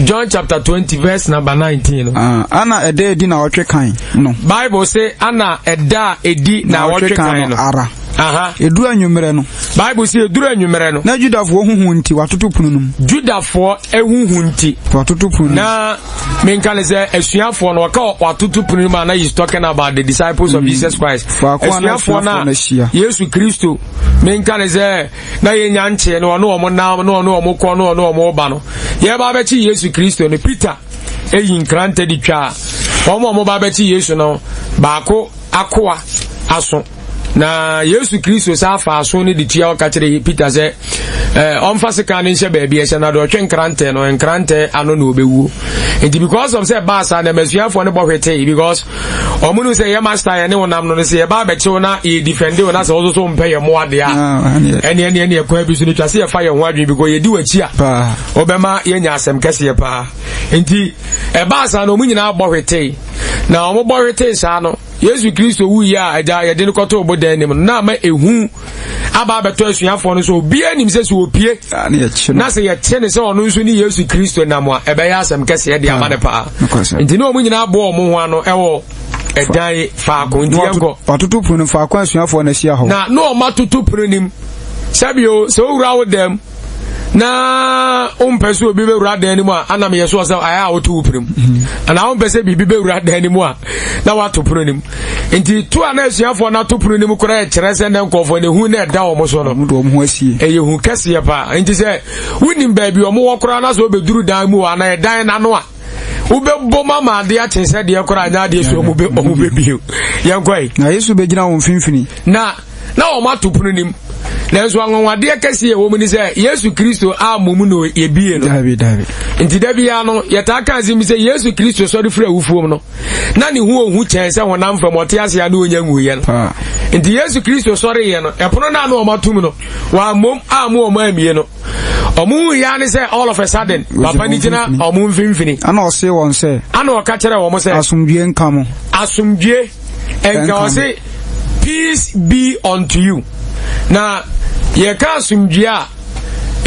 John chapter 20 verse number 19 no. Ah, ana ɛda edi na ɔtwe kan no. Bible say ana ɛda edi na ɔtwe kan no. Ara. Aha. Eduru anwummerɛ no. Bible say eduru anwummerɛ no. Na Judafoɔ huhu nti watoto pono no mu. Judafoɔ ehuhu nti. Watoto pono no mu. Na menka ne sɛ asuafoɔ no ɔka watoto pono no mu a na he's talking about the disciples of Jesus Christ. Asuafoɔ no a Yesu Kristo menka ne sɛ na yɛnya nkyee no ɔne wɔn nam na ɔne wɔn kɔ na ɔne wɔn ba no yɛba abɛkye Yesu Kristo no Peter eyi nkrantɛ de twaa wɔn a wɔba abɛkye Yesu no baako akoa aso na Yesu Kristo saa fa aso no de tua ɔka kyerɛ Peter sɛ ɛɛ ɔmfa sekan no nhyɛ baabi ɛhyɛ na deɛ ɔtwe nkrantɛ no nkrantɛ ano na ɔbɛwuo nti because of sɛ baasa na masuafoɔ no bɔ hwetee because Wɔn nim sɛ yɛ master yɛ ne wo nam no no sɛ yɛba abɛkyew na yɛ defend wo na sɛ wɔn nso mpɛ yɛ mmoa deɛ a ah, ɛne ɛne ɛne ɛkwan bi so no twa sɛ yɛfa yɛn ho adwene bi kɔ yɛdi w'akyi a wɔbɛma yɛnya asɛm kɛseɛ paa nti ɛbaa saa no wɔn nyinaa bɔ hwetee na wɔn bɔ hwetee saa no Yesu Kristo wuiɛ a agya yɛde no kɔtoo bodan anim no na ama ehu aba abɛtɔ asuafoɔ no so obiara nim sɛ sɛ opie ah, na sɛ yɛkye ne sɛ ɔno nso ne Yesu Kristo nam a ɛbɛyɛ asɛm kɛseɛ de ama ne paa nti ne wɔn nyinaa boɔ wɔn ho ano ɛwɔ ɛdan faako nti yɛnkɔ watoto pono faako asuafoɔ no ahyia hɔ na na wɔn atoto pono nim sɛbio sɛ owura wo dɛm na wompɛ sɛ obi bɛwura dan no mu a ana meyɛ soɔ sɛ ayɛ a woto wo pono mu mhm. anaa wompɛ sɛ biribi bɛwura dan no mu a na woato pono no mu nti to a na asuafoɔ no ato pono no mu koraa ɛkyerɛ sɛ na nkɔfoɔ no hu na ɛda wɔn so no ɛyɛ hu kɛseɛ paa nti sɛ wonim baabi wɔn wɔ koraa na sɛ wobɛduru dan mu hɔ anaa ɛdan no ano a wobɛbɔ mu ama adeɛ akye sɛ deɛ koraa nyɛ adeɛ so ɔmo bɛbio yɛnkɔe na Yesu bɛgyina wɔn mfimfini na na wɔn ato pono nim nanso anwanwadeɛ kɛseɛ ɛwɔ mu ne sɛ Yesu Kristo ammɔ mu na yɛbie no dabi dabi nti da biara no yɛtaa ka asɛm bi sɛ Yesu Kristo sɔre firi awufoɔ mu no na ne ho ohu kyɛn sɛ honam fam ɔte ase a na ɔnya nwuiɛ no nti Yesu Kristo sɔreeɛ no ɛpono no a na wɔn atom no wɔammom ammo wɔn ammie no wɔn hu ya ne sɛ all of a sudden papa ni gyina wɔn mfimfini ana ɔse wɔn sɛ ana ɔka kyerɛ wɔn sɛ asomdwie nka mo asomdwie nka ɔse peace be unto you na yɛka asomdwie a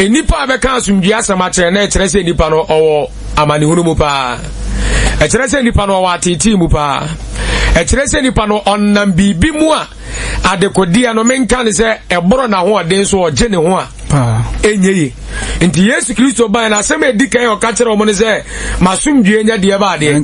nnipa a bɛka asomdwie asɛm akyerɛ na ɛkyerɛ sɛ nnipa no ɔwɔ amanehunu mu paa ɛkyerɛ sɛ nnipa no ɔwɔ ateetee mu paa ɛkyerɛ sɛ nnipa no ɔnam biribi mu a adekodeɛ no menka ne sɛ ɛborɔ n'ahoɔden so ɔgye ne ho a ɛnyɛ ye nti Yesu Kristo bae na asɛm a ɛdi kan ɔka kyerɛ wɔn ne sɛ masomdwie nyɛ deɛ baadeɛ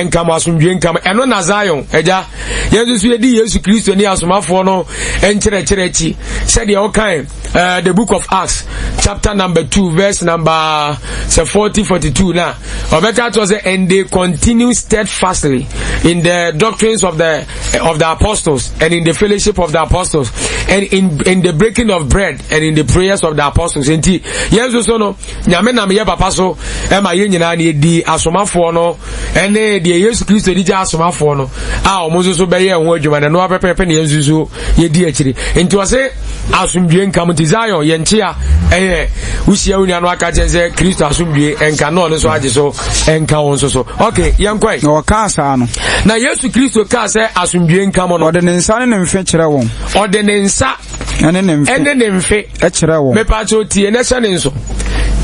nka mo asomdwie nka mo ɛno na Zion agya yɛn nso so yɛdi Yesu Kristo ne asomafoɔ no nkyerɛkyerɛ akyi sɛdeɛ ɔkae uh, the book of Acts chapter number 2 verse number sɛ 40 42 na ɔbɛka kyerɛ sɛ and they continue steadfastly in the doctrines of the of the apostles and in the fellowship of the apostles and in in the breaking of bread and in the prayers of the apostles nti yɛn nso so no nyame nam yɛ papa so ɛma yɛn nyinaa ne yɛdi asomafoɔ no ɛne deɛ Yesu Kristo de gya asomafoɔ no a wɔn nso so bɛyɛ ho adwuma na ɛno apɛpɛpɛ ne yɛn nso so yɛdi akyiri nti ɔse asomdwie nka mu nti Zion yɛn nkyea ɛyɛ wohyia wo nua no aka kyerɛ sɛ Kristo asomdwie nka na ɔno nso agye so nka wo nso so ok yɛnkɔe na ɔkaa saa no na Yesu Kristo kaa sɛ asomdwie nka mo no ɔde ne nsa ne ne mfe kyerɛ wɔn ɔde ne nsa ɛne ne mfe ɛne ne mfe kyerɛ wɔn mepaakyɛw tie na hyɛ ne nso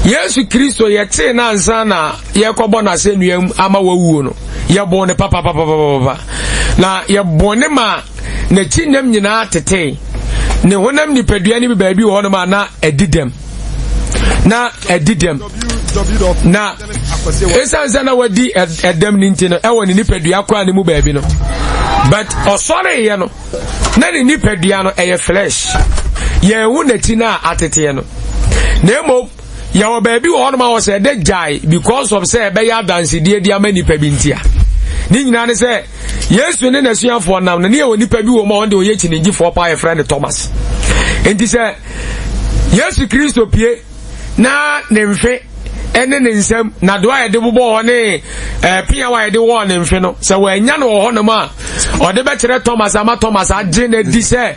Yesu Kristo yɛtee no ansa na yɛkɔbɔ no asɛnnua mu ama wawuo no yɛbɔɔ ne papapapapapa na yɛbɔɔ ne ma n'akyi nam nyinaa tetee ne honam nipadua no bi baabi wɔ hɔnom a na ɛdi dɛm na ɛdi dɛm na ɛsiane sɛ na wadi ɛdɛm no nti no ɛwɔ ne nipadua koraa ne mu baabi no but ɔsɔreeɛ no na ne nipadua no ɛyɛ flesh yɛn ho n'akyi no a ateteɛ no na mmom yɛwɔ baabi wɔ hɔnom a wɔ sɛ ɛdɛ gyae because of sɛ ɛbɛyɛ adansedie de ama nipa bi ntia ne nyinaa ne sɛ Yesu ne n'asuafoɔ nam no ne yɛwɔ nipa bi wɔ mu a ɔno deɛ ɔyɛ kyinigyifoɔ paa yɛfrɛ no Thomas nti sɛ Yesu Kristo pie na ne mfe ne ne nsam na doa a yɛde bobɔ hɔ ne eh, pia a yɛde wɔɔ ne mfe no sɛ wɔanya no wɔ hɔnom a ɔde bɛkyerɛ Thomas ama Thomas agye no adi sɛ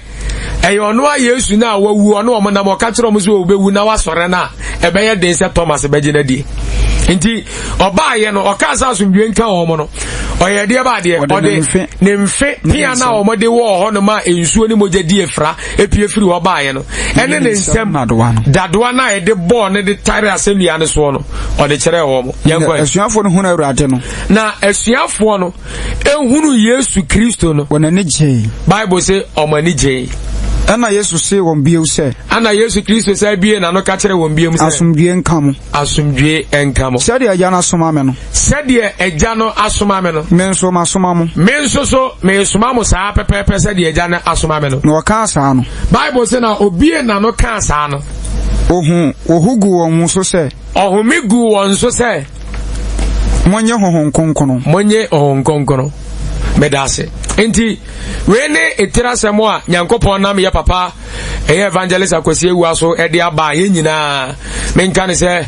ɛyɛ ɔno a Yesu no a wawu ɔne ɔmo nam ɔka kyerɛ ɔmo sɛ ɔbɛwu na wasɔre no a ɛbɛyɛ den sɛ Thomas bɛgye no adi nti ɔbaayɛ no ɔkaa sɛ asomdwe nka wɔn no Ɔyɛ deɛ ba adeɛ. Ɔde ne mfe pea no a wɔde wɔɔ hɔnom a nsuo ne mogya di afira epie firi hɔ baeɛ no, ɛne ne nsam dadoa no a yɛde bɔɔ ne de tare asɛnnua no soɔ no, ɔde kyerɛɛ wɔn. Yɛnkɔ. Asuafoɔ no hunu Awurade no. Na asuafoɔ no ehunu Yesu Kristo no. Wɔn ani gyee. Bible se wɔn ani gyee. Ɛna Yesu see wɔn bio sɛ. Ɛna Yesu Kristo sɛ bie n'ano ka kyerɛ wɔn bio sɛ. Asomdwie nka mo. Asomdwie nka mo. Sɛdeɛ Agya no asoma me no. Sɛdeɛ Agya no asoma me no. Me nso masoma mo. Me nso so meresoma mo saa pɛpɛɛpɛ sɛdeɛ Agya no asoma me no. Na ɔkaa saa no. Bible se na obie n'ano kaa saa no. Ohu, ohu guu wɔn so sɛ. Ɔhome guu wɔn so sɛ. Monnye Honhom Kronkron. Monnye Honhom Kronkron. Meda ase. Nti, wei ne etiri asɛm a Nyankopɔn nam yɛ papa ɛyɛ Evangelist Akwasi Awua so ɛde aba a yɛn nyinaa menka ne sɛ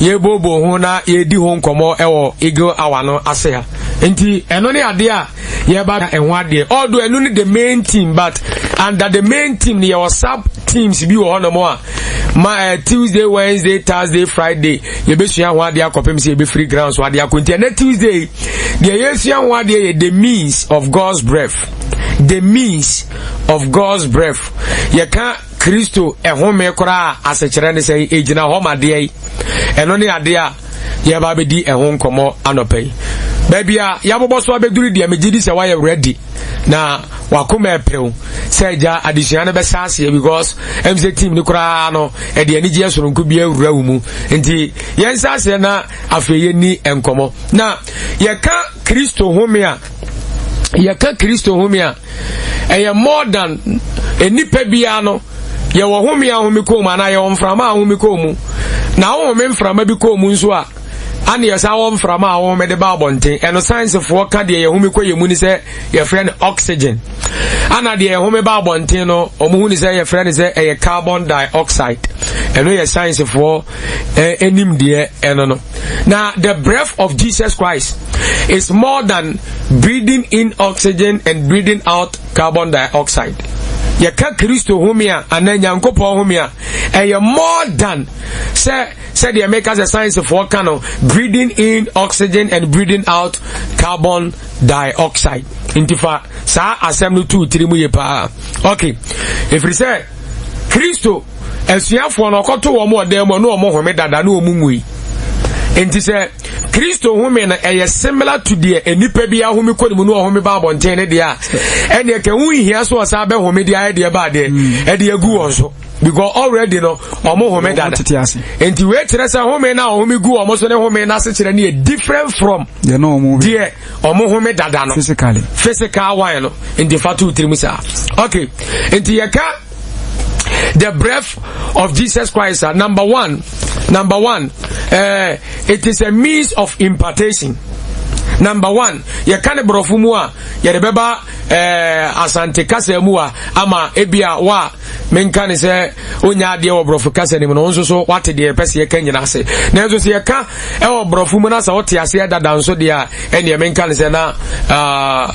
yɛbooboo ho na yɛdi ho nkɔmmɔ ɛwɔ Eagle Hour no ase ha. Nti, ɛno ne adeɛ a yɛba ɛho adeɛ. Although ɛno ne the main team, but under the main team no yɛwɔ sub teams bi wɔ hɔnom a ma eh, Tuesday, Wednesday, Thursday, Friday yɛbɛsua ho adeɛ akɔpem sɛ yɛbɛfiri ground so adeɛ akɔ. Nti ɛnɛ Tuesday deɛ yɛsua ho adeɛ yɛ the means of God's breath. The means of God's breath. Yɛka Kristo ɛhome koraa asekyerɛ ne sɛ ɛgyina hɔ ma deɛ yi. Ɛno ne adeɛ a yɛba abɛdi ɛho nkɔmmɔ anɔpa yi. Baabi a yɛabobɔ so abɛduru deɛ megye di sɛ woayɛ ready na wakoma ɛperew sɛ agya adesua no bɛsa aseɛ because ɛm sɛ team no koraa no ɛde anigyeɛ soronko bi awura wo mu nti yɛnsa aseɛ na afei yɛnni nkɔmmɔ na yɛka Kristo home a yɛka Kristo home a ɛyɛ more than nnipa biara no yɛwɔ home a home kɔɔ mu anaa yɛwɔ mframa a home kɔɔ mu na wohome mframa bi kɔɔ mu nso a ana yɛsan wɔ mframa a wɔhome de ba abɔnten ɛno sciencefoɔ ka deɛ yɛhome kɔ yɛ mu ne sɛ yɛfrɛ no oxygen ana deɛ yɛhome ba abɔnten no wɔn hu ne sɛ yɛfrɛ no sɛ ɛyɛ carbon dioxide ɛno yɛ sciencefoɔ anim deɛ ɛno no na the breath of Jesus Christ is more than breathing in oxygen and breathing out carbon dioxide yɛka Kristo home a anaa Nyankopɔn home a ɛyɛ more than sɛ sɛdeɛ meka sɛ sciencefoɔ ka no breathing in oxygen and breathing out carbon dioxide nti fa saa asɛm no tuu tiri mu yie paa ok ɛfiri sɛ Kristo asuafoɔ no ɔkɔto wɔn ɔdan mu ne wɔn home dada ne wɔn nwui nti sɛ Kristo home no ɛyɛ similar to deɛ nnipa bi ahome kɔ ne mu ne ɔhome ba abɔnten ne deɛ a ɛneɛ kɛ ho nhia so ɔsan bɛhome deɛ ayɛ deɛ ba adeɛ ɛde agu wɔn so because already no ɔmo home dada nti wei kyerɛ sɛ home na ɔhome gu ɔmo so ne home n'ase kyerɛ no yɛ different from deɛ ɔmo home dada no physically physical one no nti fa to tirim saa okay nti yɛka the breath of Jesus Christ uh, number one number one uh, it is a means of impartation number one yɛka ne borɔfo mu a yɛde bɛba eh, asante kasa mu a ama ebia wa menka ne sɛ wonya adeɛ wɔ borɔfo kasa no mu no nso so wate deɛ ɛpɛ sɛ yɛka nyina ase nanso sɛ yɛka ɛwɔ borɔfo mu na sɛ wote aseɛ dada nso deɛ a ɛneɛ menka ne sɛ na uh,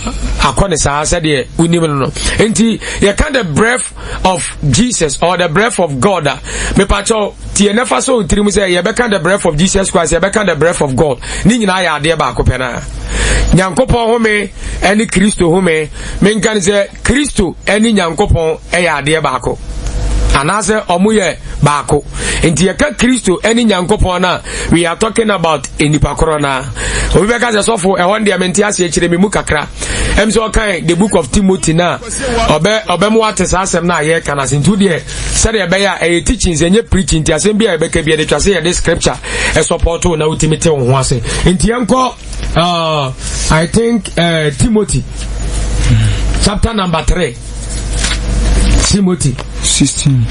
akɔ ne saa sɛdeɛ wonim no no nti yɛka the breath of Jesus or the breath of God a mepakyɛw tie ne fa so tirim sɛ yɛbɛka the breath of Jesus Christ yɛbɛka the breath of God ne nyinaa yɛ adeɛ baako pɛ naa Nyankopɔn home ɛne Kristo home menka ne sɛ Kristo ne Nyankopɔn yɛ adeɛ baako anaasɛ ɔmo yɛ baako nti yɛka Kristo ne Nyankopɔn no a we are talking about nnipa korɔ no a obi bɛka sɛ sɔfo ɛhɔ deɛ mente aseɛ kyerɛ me mu kakra ɛm sɛ ɔkan the book of Timothy no a ɔbɛ ɔbɛmo ate saa asɛm no a yɛreka no ase nti deɛ sɛdeɛ ɛbɛyɛ a ɛyɛ teachings ɛnyɛ preaching nti asɛm bi a yɛbɛka bi yɛde twa sɛ yɛde scripture ɛsɔpɔto na wotumi te wo ho ase nti yɛnkɔ Uh, I think uh, Timothy, chapter number 3. Timothy. 16.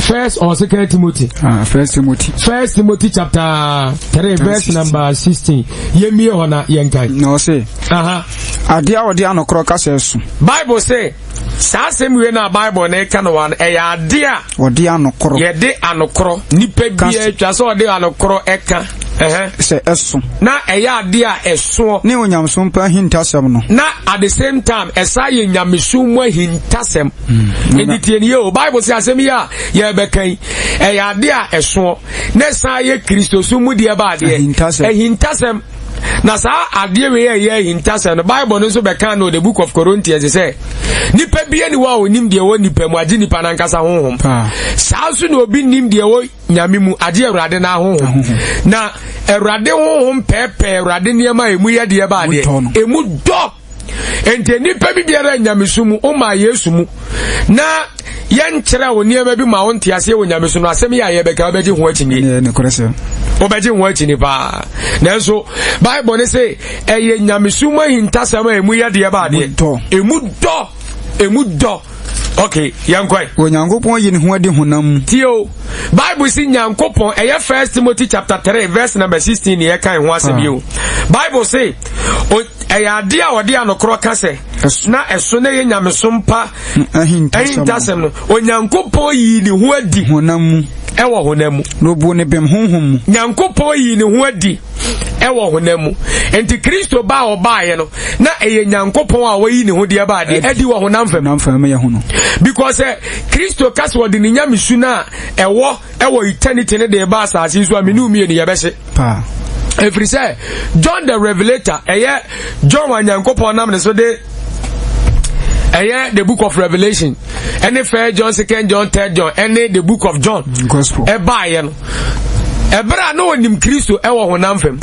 First or second Timothy? First Timothy. First Timothy chapter 3, verse number 16. Yemie hɔ na yɛnkan. Na ɔse. Aha. Adeɛ a wɔde anokorɔ kasa ɛso. Bible say saa asɛm wie no a Bible na ɛka no wa no ɛyɛ adeɛ a. Wɔde anokorɔ. Yɛde anokorɔ. Nipa biara atwa sɛ ɔde anokorɔ ɛka. Sɛ ɛso. Na ɛyɛ adeɛ a ɛsoɔ. Ne onyamesom pa ahintasɛm no. Na at the same time ɛsa yɛ nyamesom mu ahintasɛm. Enti tie nie o, Bible sɛ asɛm yi a yɛrebɛka yi, ɛyɛ adeɛ a ɛsoɔ. Na ɛsan yɛ Kristosom mu deɛ ba adeɛ. Ahintasɛm. Ahintasɛm. Na saa adeɛ wei a ɛyɛ ahintasɛm no, Bible no nso bɛka no the book of Corinthians sɛ nipa bi ani hɔ a onim deɛ ɛwɔ nipa mu agye nipa n'ankasa honhom. Saa nso na obi nim deɛ ɛwɔ nyame mu agye Awurade n'ahonhom. Na Awurade honhom pɛɛpɛɛ Awurade nneɛma a emu yɛ deɛ baadeɛ emu dɔ. Enti nnipa bi biara nyamesu mu woma Yesu mu na yɛnkyerɛ wo nneɛma bi ma wo nte aseɛ wɔ nyamesu no asɛm yi a yɛbɛka wobɛgye ho akyinnye. Wobɛgye ho akyinnye paa. Nanso Bible ne se ɛyɛ nyamesu mu ahintasɛm a emu yɛ deɛ baadeɛ. Emu dɔ. Emu dɔ. Okay, yɛnkɔe. Onyankopɔn yi ne ho adi honam mu. Tie o. Bible si Nyankopɔn ɛyɛ First Timothy chapter 3 verse number 16 ne yɛka ho asɛm yi o. Bible se Ɛyɛ adeɛ a ɔde anokorɔ ka sɛ, na ɛso na ɛyɛ nyamesom pa ahintasɛm no. Onyankopɔn yii ne ho adi honam mu. Ɛwɔ honam mu. Na ɔbuu ne bem honhom mu. Nyankopɔn yii ne ho adi ɛwɔ honam mu. Nti Kristo ba a ɔbaeɛ no, na ɛyɛ Nyankopɔn a wayi ne ho deɛ baa deɛ adi wɔ honam fam. Honam fam yɛ ho no. Because eh, Kristo ka sɛ ɔde ne nyamesu no a ɛwɔ ɛwɔ eternity no de ba asase so a mene mmienu yɛbɛhye. Paa. Ɛfiri sɛ John the Revelator ɛyɛ John wa Nyankopɔn nam ne so de ɛyɛ the book of Revelation ɛne first John second John third John ɛne the book of John ɛbaayɛ no ɛberɛ a na ɔnim Kristo ɛwɔ honam fam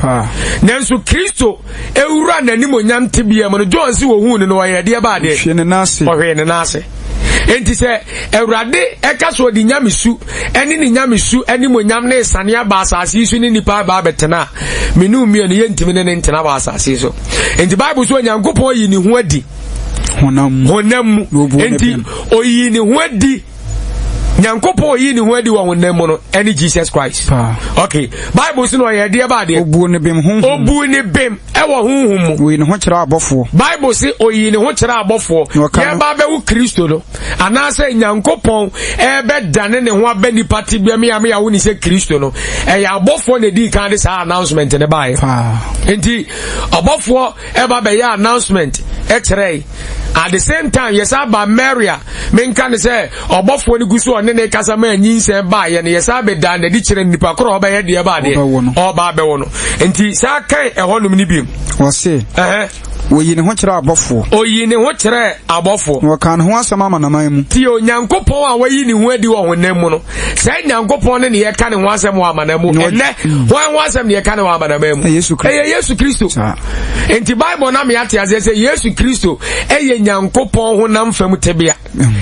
nanso Kristo ewura n'animonyam tebea mu no John si ohuu no no ɔyɛ deɛ baa deɛ ɔhwee ne nan ase ɔhwee ne nan ase enti sɛ awurade ɛka so ɔde nyamesu ɛne ne nyamesu animonyam ne sane aba asase yi so ne nipa aba abɛtena a mene mmienu yɛntumi ne ne ntena wɔ asase yi so enti bible so onyankopɔn yi ne ho adi honam mu enti oyi ne ho adi Nyankopɔn oyi ne ho adi wɔ honam mu no ɛne Jesus Christ. Okay. Bible so na ɔyɛ ɛdeɛ ba adeɛ. Obu ne bem honhom. Obu ne bem ɛwɔ honhom mu. Oyi ne ho kyerɛ abɔfoɔ. Bible se oyi ne ho kyerɛ abɔfoɔ. Yɛba abɛwo Kristo no anaasɛ Nyankopɔn ɛbɛdane ne ho abɛ nipa tebea mi ame awo ne sɛ Kristo no. Ɛyɛ abɔfoɔ na edi kan de saa announcement ne baeɛ. Nti abɔfoɔ ɛba bɛyɛ announcement ɛkyerɛe at the same time yɛsan ba Mary a menka ne sɛ ɔbɔfoɔ no gu so ɔne ne kasa ma anyinsɛn baayɛ no yɛsan bɛdaa n'adi kyerɛ nipa korɔ ɔbɛyɛ deɛ baa deɛ ɔba abɛwo no nti saa kan ɛhɔnom no biom wɔse Oyi ne ho kyerɛ abɔfoɔ. Oyi ne ho kyerɛ abɔfoɔ. Na ɔkaa ne ho asɛm amanaman mu. Tie Onyankopɔn a wayi ne ho adi wɔ honam mu no. Saa Nyankopɔn no ne yɛka ne ho asɛm wɔ amanaman mu. Ɛnnɛ, hwan ho asɛm ne yɛka ne wɔ amanaman mu? Ɛyɛ Yesu Kristo. Enti Bible na meate aseɛ sɛ Yesu Kristo ɛyɛ Nyankopɔn honam fam tebea.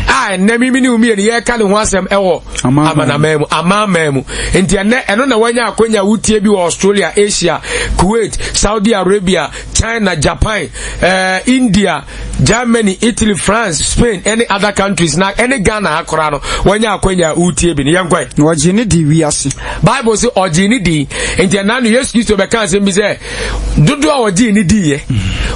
A ɛnnɛ mimi ne mmienu yɛka ne ho asɛm ɛwɔ amanaman mu, amanaman mu. Enti ɛnnɛ ɛno na wanya akonya wotie bi wɔ Australia, Asia, Kuwait, Saudi Arabia, China, Japan, eh, India, Germany, Italy, France, Spain, ɛne other countries na ɛne Ghana ha koraa no wɔanya akwanya a wotie bi no yɛnkɔe. Na ɔgyee ne dii wiase. Bible sɛ ɔgyee ne dii. Nti ɛna no Yesu Kristo bɛka asɛm bi sɛ dodoɔ a ɔgyee ne diiɛ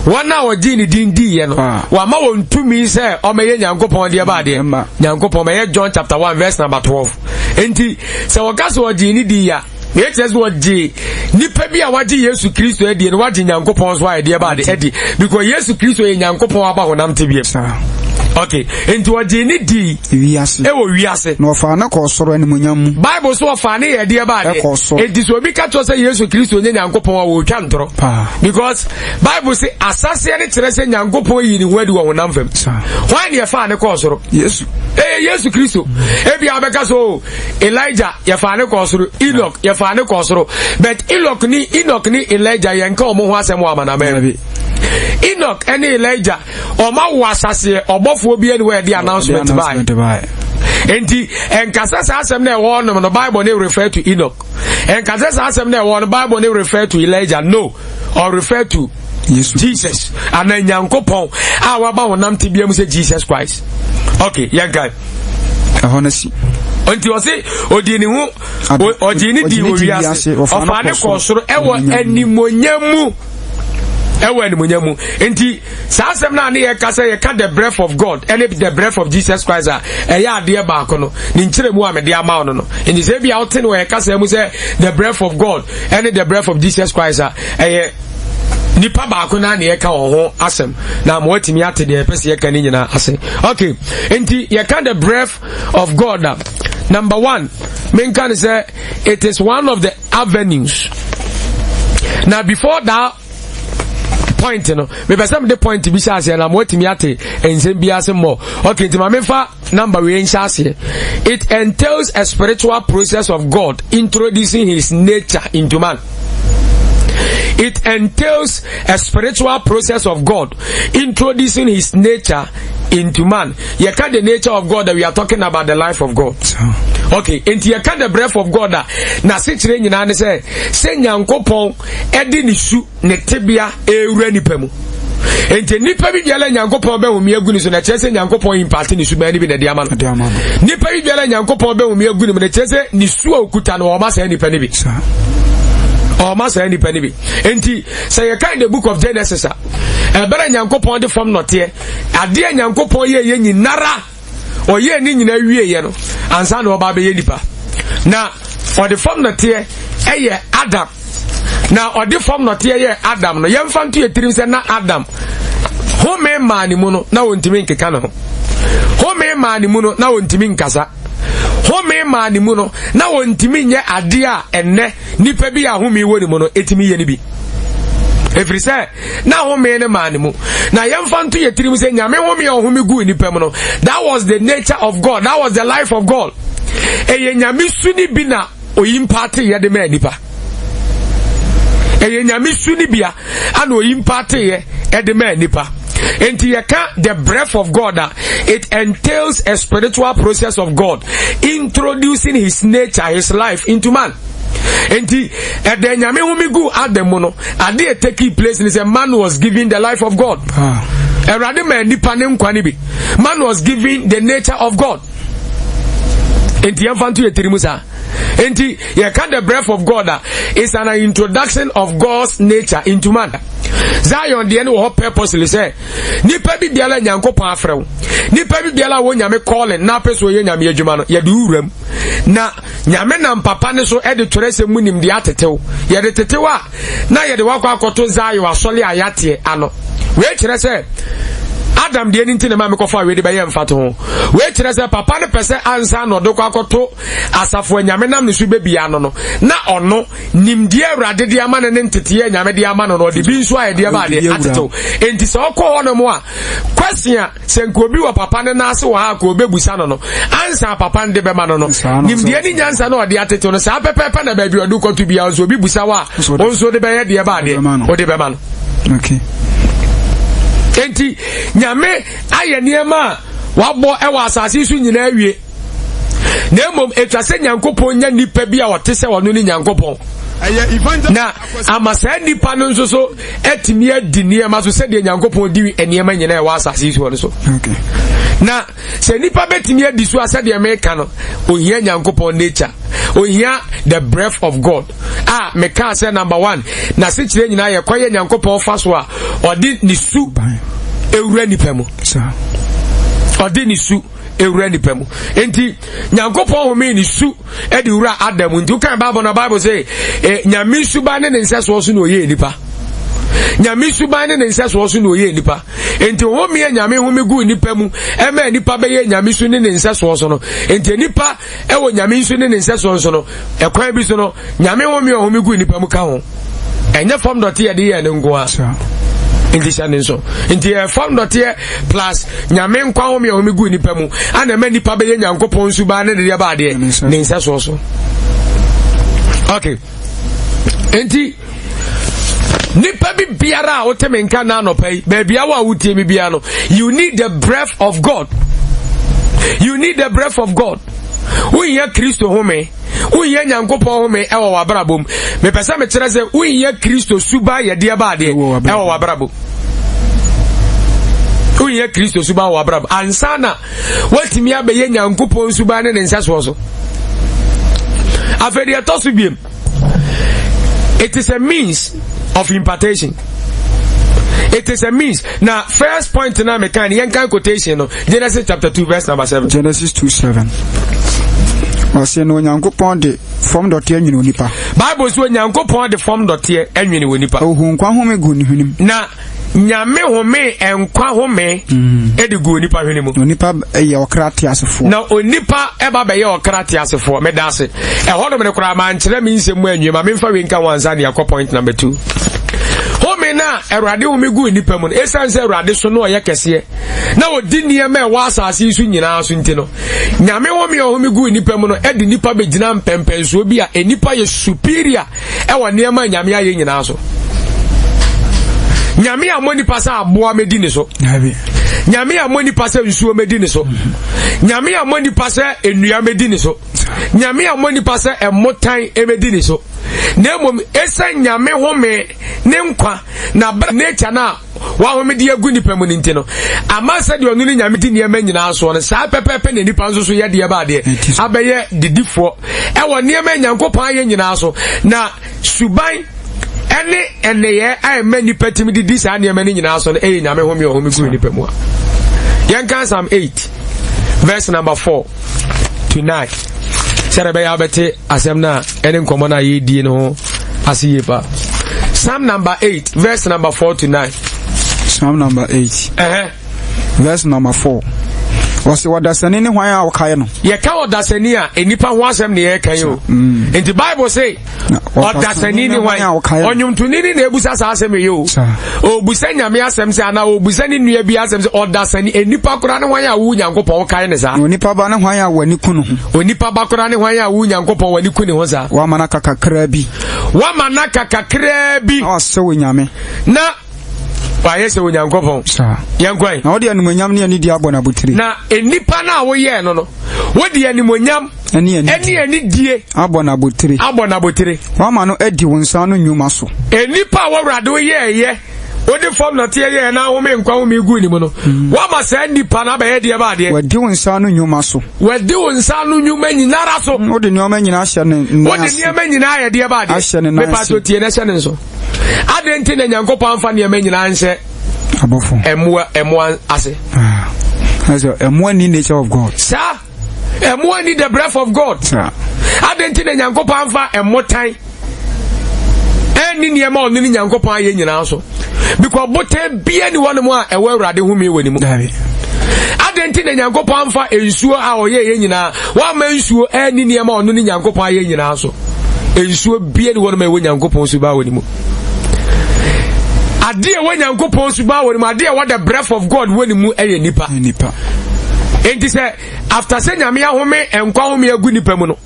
wɔn a ɔgyee ne din diiɛ no ah. wama wɔn tumi sɛ ɔmɛyɛ Nyankopɔn deɛ baadeɛ Nyankopɔn mɛyɛ John chapter 1 verse number 12. Nti sɛ wɔka sɛ ɔgyee ne dii a na ɛkyerɛ sɛ wɔgye nipa bi a wagye yesu kristo adie no wagye nyankopɔn so a ɛdeɛ ba ade adi because yesu kristo yɛ nyankopɔn aba honam tebea okay nti ɔgye ne di wiase ɛwɔ wiase na ɔfaa ne kɔɔ soro animuonyam mu bible so ɔfaa ne yɛ ɛdeɛ ba adeɛ ɛkɔɔ soro nti sɛ obi ka kyerɛ sɛ yesu kristo nyɛ nyankopɔn a wɔretwa ntorɔ because bible sɛ asaseɛ ne kyerɛ sɛ nyankopɔn yi ne ho adi wɔ honam fam hwan ne ɛfaa ne kɔɔ soro yesu ɛyɛ yesu kristo ebi a bɛka so oh, elijah yɛfaa ne kɔɔ soro enoch yɛfaa ne kɔɔ soro but enoch ne enoch ne elijah yɛnka wɔn ho asɛm wɔ amanaman mu enoch ne elijah wɔn awo asaseɛ ɔbɔfoɔ bi ɛne wɔde announcement bae nti nkasa saa asɛm na ɛwɔ hɔnom no bible ne refer to enoch nkasa saa asɛm na ɛwɔ no bible ne refer to elijah no or refer to Yesu. Jesus ana Nyankopɔn a waba honam tebea mu sɛ Jesus Christ. Okay, yɛnkae. Ɛhɔ no si. Nti ɔse ɔdii ne ho ɔgyee ne dii wɔ wiase ɔfaa ne kɔɔ soro ɛwɔ animonyam mu ɛwɔ animonyam mu nti saa asɛm no a ne yɛka sɛ yɛka the breath of God ɛne the breath of Jesus Christ a ɛyɛ adeɛ baako no ne nkyerɛmu a mede ama wo no no nti sɛ ebia wote no wɔ yɛka sɛ mu sɛ the breath of God ɛne the breath of Jesus Christ a ɛyɛ nipa baako naa na yɛka wɔn ho asɛm na ama watumi ate deɛ yɛpɛ sɛ yɛka ne nyinaa ase okay nti yɛka the breath of God a number one menka ne sɛ it is one of the avenues now before that. Point no, mepɛ sɛ mede point bi hyɛ aseɛ na moatumi ate nsɛm bi ase mmɔ. Okay, nti ma memfa number wei nhyɛ aseɛ. It entails a spiritual process of God introducing his nature into man. It entails a spiritual process of God introducing his nature into man. Yɛka the nature of God that we are talking about the life of God. Okay, nti yɛka the breath of God a n'asekyerɛ nyinaa ne sɛ sɛ Nyankopɔn ɛde ne su ne tebea ɛrewura nipa mu. Nti nipa bi biara Nyankopɔn bɛhome agu ne so na kyerɛ sɛ Nyankopɔn imparte ne suban no bi na ɛde ama no. Nipa bi biara Nyankopɔn bɛhome agu ne mu na kyerɛ sɛ ne su a okuta no ɔma saa nipa no bi. Ɔma saa nipa no bi. Nti sɛ yɛka the book of Genesis a ɛbɛrɛ Nyankopɔn de fam nɔteɛ adeɛ Nyankopɔn yɛ yɛ nyinara ɔyɛɛ ne nyinaa wieɛ no ansa na ɔba abɛyɛ nipa na ɔde fam nɔteɛ ɛyɛ Adam na ɔde fam nɔteɛ yɛ Adam no yɛmfa nto yɛ tirim sɛ na Adam home maa ne mu no na ɔntumi nkeka ne ho home maa ne mu no na ɔntumi nkasa home maa ne mu no na ɔntumi nyɛ adeɛ a ɛnnɛ nipa bi a home wɔ ne mu no ɛtumi yɛ no bi ɛfiri sɛ na home no maa ne mu na yɛmfa nto yɛ tirim sɛ nyame home a ɔhome guu nipa mu no that was the nature of God that was the life of God ɛyɛ nyame su ne bi na oyi mpaate yɛ de maa nipa ɛyɛ nyame su ne bia ana oyi mpaate yɛ ɛde maa nipa nti yɛka the breath of God a it entails a spiritual process of God introducing his nature his life into man nti ɛdɛ nyame home gu Adam mu no ade a take place ni sɛ man was given the life of God ah. Awurade ma nipa ne nkwa ne bi man was given the nature of God nti yɛmfa nto yɛ tiri mu saa nti yɛka the breath of God a is an introduction of God's nature into man Zion deɛ no wɔ hɔ purposely sɛ nipa bi biara Nyankopɔn afrɛ wo nipa bi biara wɔ nyame calling na apɛ so ɔyɛ nyame adwuma no yɛde wura mu na nyame nam papa ne so de twerɛsɛm mu nimdeɛ atetew yɛde tetew a na yɛde wakɔ akɔto Zion asɔle a yɛateɛ ano wei kyerɛ sɛ Adam deɛ no nti na ma mekɔfa wei de bɛyɛ mfato ho wei kyerɛ sɛ papa no pɛ sɛ ansa na ɔde kɔ akɔto asafo a nyame nam ne so bɛbia no no na ɔno nimdeɛ awurade de ama no ne nteteɛ nyame de ama no no ɔde bi nso a ɛdeɛ ba adeɛ atetew enti sɛ ɔkɔ hɔ nom a kwasi a sɛ nka obi wɔ papa no nan ase wɔ ha a ka obebusa no no ansa papa no de bɛma no no nimdeɛ ne nyansa na ɔde atetew no saa pɛpɛɛpɛ na baabi ɔde kɔto biara nso obi busa wo a wo nso de bɛyɛ deɛ ba adeɛ wode bɛma no okay. enti nyame ayɛ nneɛma a wabɔ ɛwɔ asase so nyinaa awie na mmom ɛtwa sɛ nyankopɔn nya nnipa bi a ɔte sɛ ɔno ne nyankopɔn na ama saa nnipa no nso so atumi adi nneɛma so sɛdeɛ nyankopɔn di nneɛma nyinaa ɛwɔ asase yi soɔ no so na sɛ nnipa bɛtumi adi so a sɛdeɛ meka no ohia nyankopɔn nature ohia the breath of god a mekaa sɛ number one na sekyerɛ nyinaa yɛ kɔyɛ nyankopɔn fa so a ɔde ne su ewura nipa mu ɔde ne su ewura nipa mu nti nyankopɔn home ne su de wura Adam nti wokan Bible na Bible sɛ eh, nyame suban ne ne nsɛsoɔ so na ɔyɛɛ nipa nyame suban ne ne nsɛsoɔ so na ɔyɛɛ nipa nti homeɛ nyame home gu nipa mu ɛma nipa bɛyɛ nyame su ne ne nsɛsoɔ so no nti nipa ɛwɔ nyame nsu ne ne nsɛsoɔ nso no ɛkwan bi so no nyame home a ɔhome gu nipa mu ka ho ɛnyɛ fam dɔte yɛde yɛɛ no nko a nti hyɛ ne nso nti yɛ fam dɔteɛ plus nyame nkwa home a ɔhome gu nipa mu ana ɛma nipa bɛyɛ nyankopɔn suban ne dedeɛ baadeɛ ne nsɛsoɔ so okay nti nipa bi biara a wote me nka na anɔpa yi baabi a wo a wotie me biara no you need the breath of God you need the breath of God wohia kristo home wohia nyankopɔn home ɛwɔ w'abrabɔ mu mepɛ sɛ mekyerɛ sɛ wohia kristo suba yɛdeɛ baadeɛ ɛwɔ w'abrabɔ mu wohia kristo suba wɔ w'abrabɔ ansa na woatumi abɛyɛ nyankopɔn suba ne ne nsɛsoɔ so afei deɛ ɛtɔ so biem it is a means of impartation it is a means na first point na meka ne yɛnkan quotation no genesis chapter 2 verse number 7 genesis 2 7 ɔse na onyankopɔn de fam dɔteɛ nwene onipa bible so onyankopɔn de fam dɔteɛ nwene onipa ohu nkwa home gu ne hwenem na Nyame home nkwa home mm. de gu onipa hwene mu. Onipa yɛ ɔkra teasefoɔ. Na onipa ɛba bɛyɛ ɔkra teasefoɔ. Meda ase. Ɛhɔ nom no koraa mankyerɛ me nsɛm mu anwie ma memfa wei nka ho ansa ne akɔ point number two. Home Home no a Awurade home guu nnipa mu no, esiane sɛ Awurade so no ɔyɛ kɛseɛ na ɔdi nneɛma a ɛwɔ asase yi so nyinaa so nti no, Nyame home a ɔhome guu nnipa mu no de nnipa bɛgyina mpɛmpɛnsoɔ bi a nnipa yɛ superior ɛwɔ nneɛma a Nyame ayɛ nyinaa so. Nyame ammɔ nipa sɛ aboa mɛdi ne so. Nyame ammɔ nipa sɛ nsuo mɛdi ne so. Nyame ammɔ nipa sɛ nnua mɛdi ne so. Nyame ammɔ nipa sɛ ɛmotan mɛdi ne so. Na mmom ɛsɛ Nyame home ne nkwa na bra nature no a wahome de agu nipa mu no nti no ama sɛdeɛ ɔno ne Nyame di nneɛma nyinaa soɔ no saa pɛpɛɛpɛ na nipa nso so yɛ deɛ baadeɛ abɛyɛ didifoɔ ɛwɔ nneɛma Nyankopɔn ayɛ nyinaa so na suban ɛne nneyɛɛ a ɛma nnipa tumi de di saa nneɛma no nyinaa so no ɛyɛ Nyame home ɔhome gu nnipa mu a yɛnka Psalm 8 verse number 4 to 9 sɛdeɛ ɛbɛyɛ abɛte asɛm no a ɛne nkɔmmɔ no a yɛredie no ho ase yie paa. Psalm number 8 verse number 4 to 9. Psalm number 8. Uh -huh. Verse number 4. Wɔsi ɔdasani ne hwan a wɔkae no. Yɛka ɔdasani a nnipa ho asɛm na yɛreka yi o. Mm. Nti Bible say ɔdasani ne hwan ɔnwomtoni ne na ebusa saa asɛm yi o. Obusa nyame asɛm sɛ anaa obusa ne nua bi asɛm sɛ ɔdasani nnipa koraa ne hwan a wo Nyankopɔn kae ne saa. Onipa ba ne hwan a w'ani ku ne ho. Onipa ba koraa ne hwan a wo Nyankopɔn w'ani ku ne ho saa. Wama no aka kakraa bi. Wama no aka kakraa bi. Na wasɛ wɔ nyame. Na wayɛ sɛ Onyankopɔn. Yɛnkɔe. Na wode animuonyam ne anidie abɔ no abotire. Na nnipa no a woyɛɛ no no, wode animuonyam ne anidie abɔ no abotire. Abɔ no abotire. Wama no adi wo nsa ano nnwuma so. Nnipa a wɔwurade woyɛɛyɛ wode fam nɔteɛ yɛɛ na ahome nkwa home guu ne mu no, hmm. woama saa nnipa no abɛyɛ deɛ baadeɛ. Wadi wo nsa ano nnwuma so. Wadi wo nsa ano nnwuma nyinara so. Wode nneɛma nyinaa ahyɛ ne nan ase. Wode nneɛma nyinaa ayɛ deɛ baadeɛ. Ahyɛ ne nan ase. Mepa so tie na hyɛ ne nso. Adɛn nti na Nyankopɔn amfa nneɛma nyinaa nhyɛ abɔfo ɛmmoa ɛmmoa ase? Ah, ɛmmoa ni nature of God. Saa ɛmmoa ni the breath of God. Saa. Adɛn nti na Nyankopɔn amfa ɛmmotan ɛnni nneɛma a ɔno ne Nyankopɔn ayɛ nyinaa so? Because botan bia ni hɔnom a ɛwɔ Awurade home wɔ ne mu. Adɛn nti na Nyankopɔn amfa nsuo a ɔyɛ yɛ nyinaa wamma nsuo anni nneɛma a ɔno ne Nyankopɔn ayɛ nyinaa so? Nsuo bia ni hɔnom a ɛwɔ Nyankopɔn suban wɔ ne mu. Adeɛ ɛwɔ Nyankopɔn suban wɔ ne mu, adeɛ ɛwɔ the breath of God wɔ ne mu ɛyɛ nipa. Nipa. Enti sɛ after sɛ Nyame ahome nkwa home agu nipa mu no,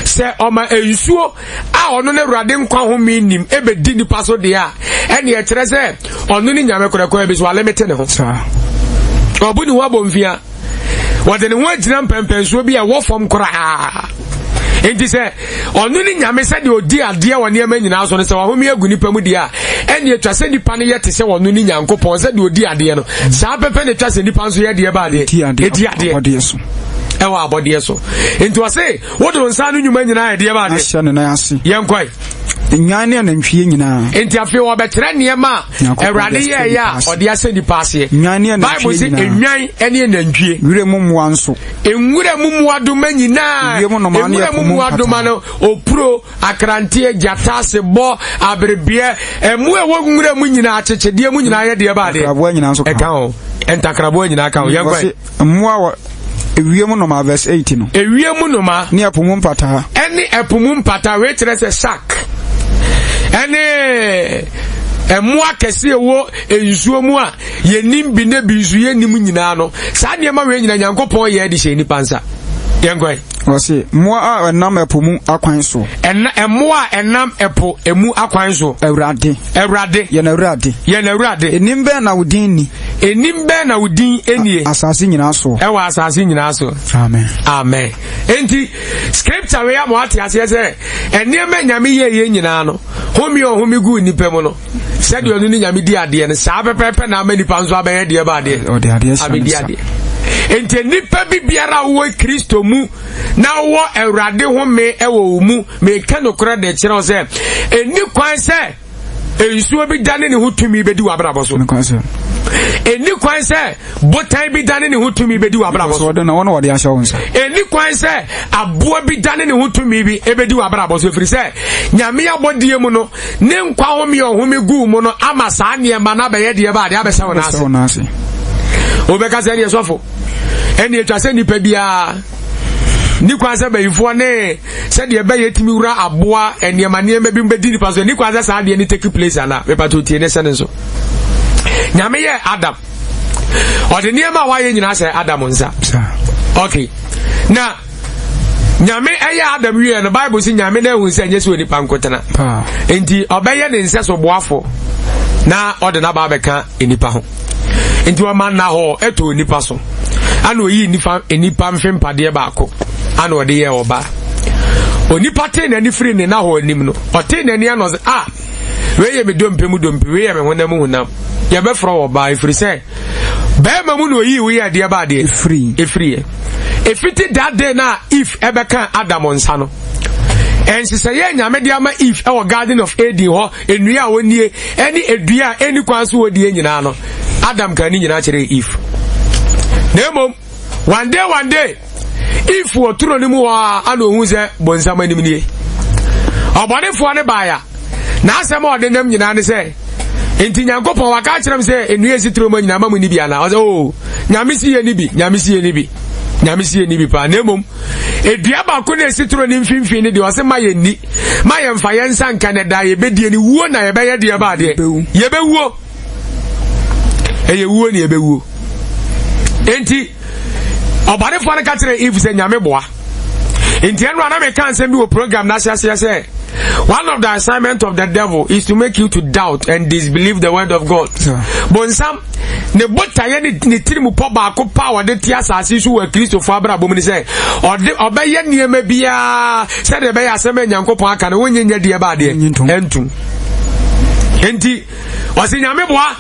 sɛ ɔma nsuo a ɔno ne awurade nkwa home nim ɛbɛdi nipa so deɛ a ɛne ɛkyerɛ sɛ ɔno ne nyame korakora bi so alemete ne ho ɔbu ne ho abɔmfia wɔde ne ho agyina mpɛmpɛnsoɔ bi a ɛwɔ fam koraa nti sɛ ɔno ne nyame sɛdeɛ ɔdi adeɛ wɔ nneɛma nyinaa so no sɛ wahome agu nipa mu deɛ a ɛne atwa sɛ nipa no yɛ te sɛ ɔno ne nyankopɔn sɛdeɛ ɔdi adeɛ no saa pɛpɛ na atwa sɛ nipa nso yɛ deɛ ba adeɛ ɛdi adeɛ ɛwɔ abɔdeɛ so nti ɔse wode wo nsa no nnwuma nyinaa ɛdeɛ ba adeɛ ahyɛ ne nan ase yɛnkɔe nnwan ne anantwie nyinaa nti afei wɔbɛkyerɛ nneɛma a awurade yɛɛyɛ a ɔde ahyɛ nipa aseɛ nnwan ne anantwie bible sɛ nnwan ne anantwie nwura mu mmoa nso nwura mu mmoadoma nyinaa nwura mu mmoadoma no opuro Akranteɛ, gyata, sebɔ, aberebeɛ, ɛmo a ɛwɔ nwura mu nyinaa, akyekyedeɛ mu nyinaa yɛ deɛ baadeɛ. Ntakraboa nyinaa nso ka ho. Ɛka ho. Ntakraboa nyinaa ka ho. Yɛn kwan. Mmoa wɔ ewiem nnomaa verse 8 no. Ewiem nnomaa. Ne ɛpo mu mpataa. Ɛne ɛpo mu mpataa wei kyerɛ sɛ shark. Ɛne mmoa kɛse ɛwɔ nsuo mu a yɛnim bi ne bi nso yɛnim nyinaa no saa nneɛma wei nyinaa Nyankopɔn yɛ de hyɛ nipa nsa. Yɛn kwan. Ɔse, mmoa a ɛnam ɛpo mu akwan so. Ɛna, mmoa a ɛnam ɛpo emu akwan so. Awurade. Awurade. Yɛn Awurade. Yɛn Awurade. Enim bɛn na wo din ni? Enim bɛn na wo din nie? Asase nyinaa so. Ɛwɔ asase nyinaa so. Amen. Amen. Enti, scripture wei ama wate aseɛ sɛ, nneɛma nyame yɛ yɛ nyinaa no, home ɔhome guu nnipa mu no, sɛdeɛ ɔno ne nyame di adeɛ no, saa pɛpɛɛpɛ na ama nipa nso abɛyɛ deɛ ba adeɛ. Abɛdi adeɛ. Enti nnipa bi biara a wowɔ Kristo mu na wowɔ Awurade home wɔ wo mu, meka nokorɛ de kyerɛ wo sɛ, ɛnni kwan sɛ nsuo bi dane ne ho tumi bɛdi w'abrabɔ so. Ɛnni kwan sɛ botan bi dane ne ho tumi bɛdi w'abrabɔ so. Ɛnni kwan sɛ aboa bi dane ne ho tumi bi ɛbɛdi w'abrabɔ so, ɛfiri sɛ Nyame abɔdeɛ mu no, ne nkwa home a ɔhome guu mu no ama saa nneɛma no abɛyɛ deɛ baa deɛ abɛhyɛ wɔn ase. Wobɛka sɛ ɛneɛ sɔfo, ɛneɛ atwa sɛ nnipa biara Ni kwan sɛ bayifoɔ ne sɛdeɛ ɛbɛyɛ tumi wura aboa nneɛma nneɛma bi bɛdi nipa so. Ni kwan sɛ saa adeɛ ne take place ana. Mepatɔ tie ne sɛ ne nso. Nyame yɛ Adam. Ɔde nneɛma a wayɛ nyinaa sɛ Adam nsa. Okay. Na Nyame ɛyɛ Adam wieɛ no Bible si Nyame na ehu sɛ ɛnyɛ sɛ onipa nkotena. Nti ɔbɛyɛ ne nsɛ so boafo na ɔde n'aba abɛka nnipa ho. Nti ɔma nna hɔ ɛtɔ onipa so. Ana oyi nipa nipa mfe mpadeɛ baako ana ɔde yɛ ɔbaa. Onipa tee n'ani firi ne nahɔ anim no ɔtee n'ani ano ɔsɛ ah wei yɛ me dompe mu dompe wei yɛ me honam mu honam yɛbɛfrɛ wɔ ɔbaa ɛfiri sɛ bɛrima mu na oyii wo yɛ adeɛ ba adeɛ efiri efiri yɛ efiti that day na if ɛbɛka Adam nsa no ɛnsesɛyɛ nyame de ama Eve ɛwɔ Garden of Eden hɔ nnua a wɔnie ɛne edua a ɛni kwan so wɔdie nyinaa no Adam kan ne nyinaa kyerɛ Eve na mmom One day, one day, if wɔ turo no mu hɔ a ana ohun sɛ bonsam anim nie. Ɔbɔnefoɔ no baeɛ a, n'asɛm a ɔde nam nyinaa ne sɛ, nti Nyankopɔn waka akyerɛ m sɛ nnua esi turo mu nyinaa ma mu ni bi anaa? Ɔsɛ, oo, Nyame si yɛ ni bi, Nyame si yɛ ni bi, Nyame si yɛ ni bi paa. Na mmom, edua baako na esi turo ne mfimfini no deɛ ɔsɛ ma yɛn ni, ma yɛn fa yɛn nsa nka na da yɛbɛdie ne wuo na yɛbɛyɛ deɛ ba adeɛ. Yɛbɛwuo. Ɛyɛ wuo ne yɛbɛwuo. Enti, ɔbɔnefoɔ no ka kyerɛ Eve sɛ Nyame boa. Nti ɛno a na meka nsɛm bi wɔ program no ahyɛaseɛ sɛ one of the assignment of the devil is to make you to doubt and disbelieve the word of God. Bonsam ne botaeɛ ne ne tirim pɔ baako pa a ɔde te asase so wɔ Kristofo abrabɔ mu ne sɛ ɔde ɔbɛyɛ nneɛma biara sɛdeɛ ɛbɛyɛ asɛm a Nyankopɔn aka no wonyɛ nyɛ deɛ ba adeɛ ɛntum. Enti ɔse Nyame boa.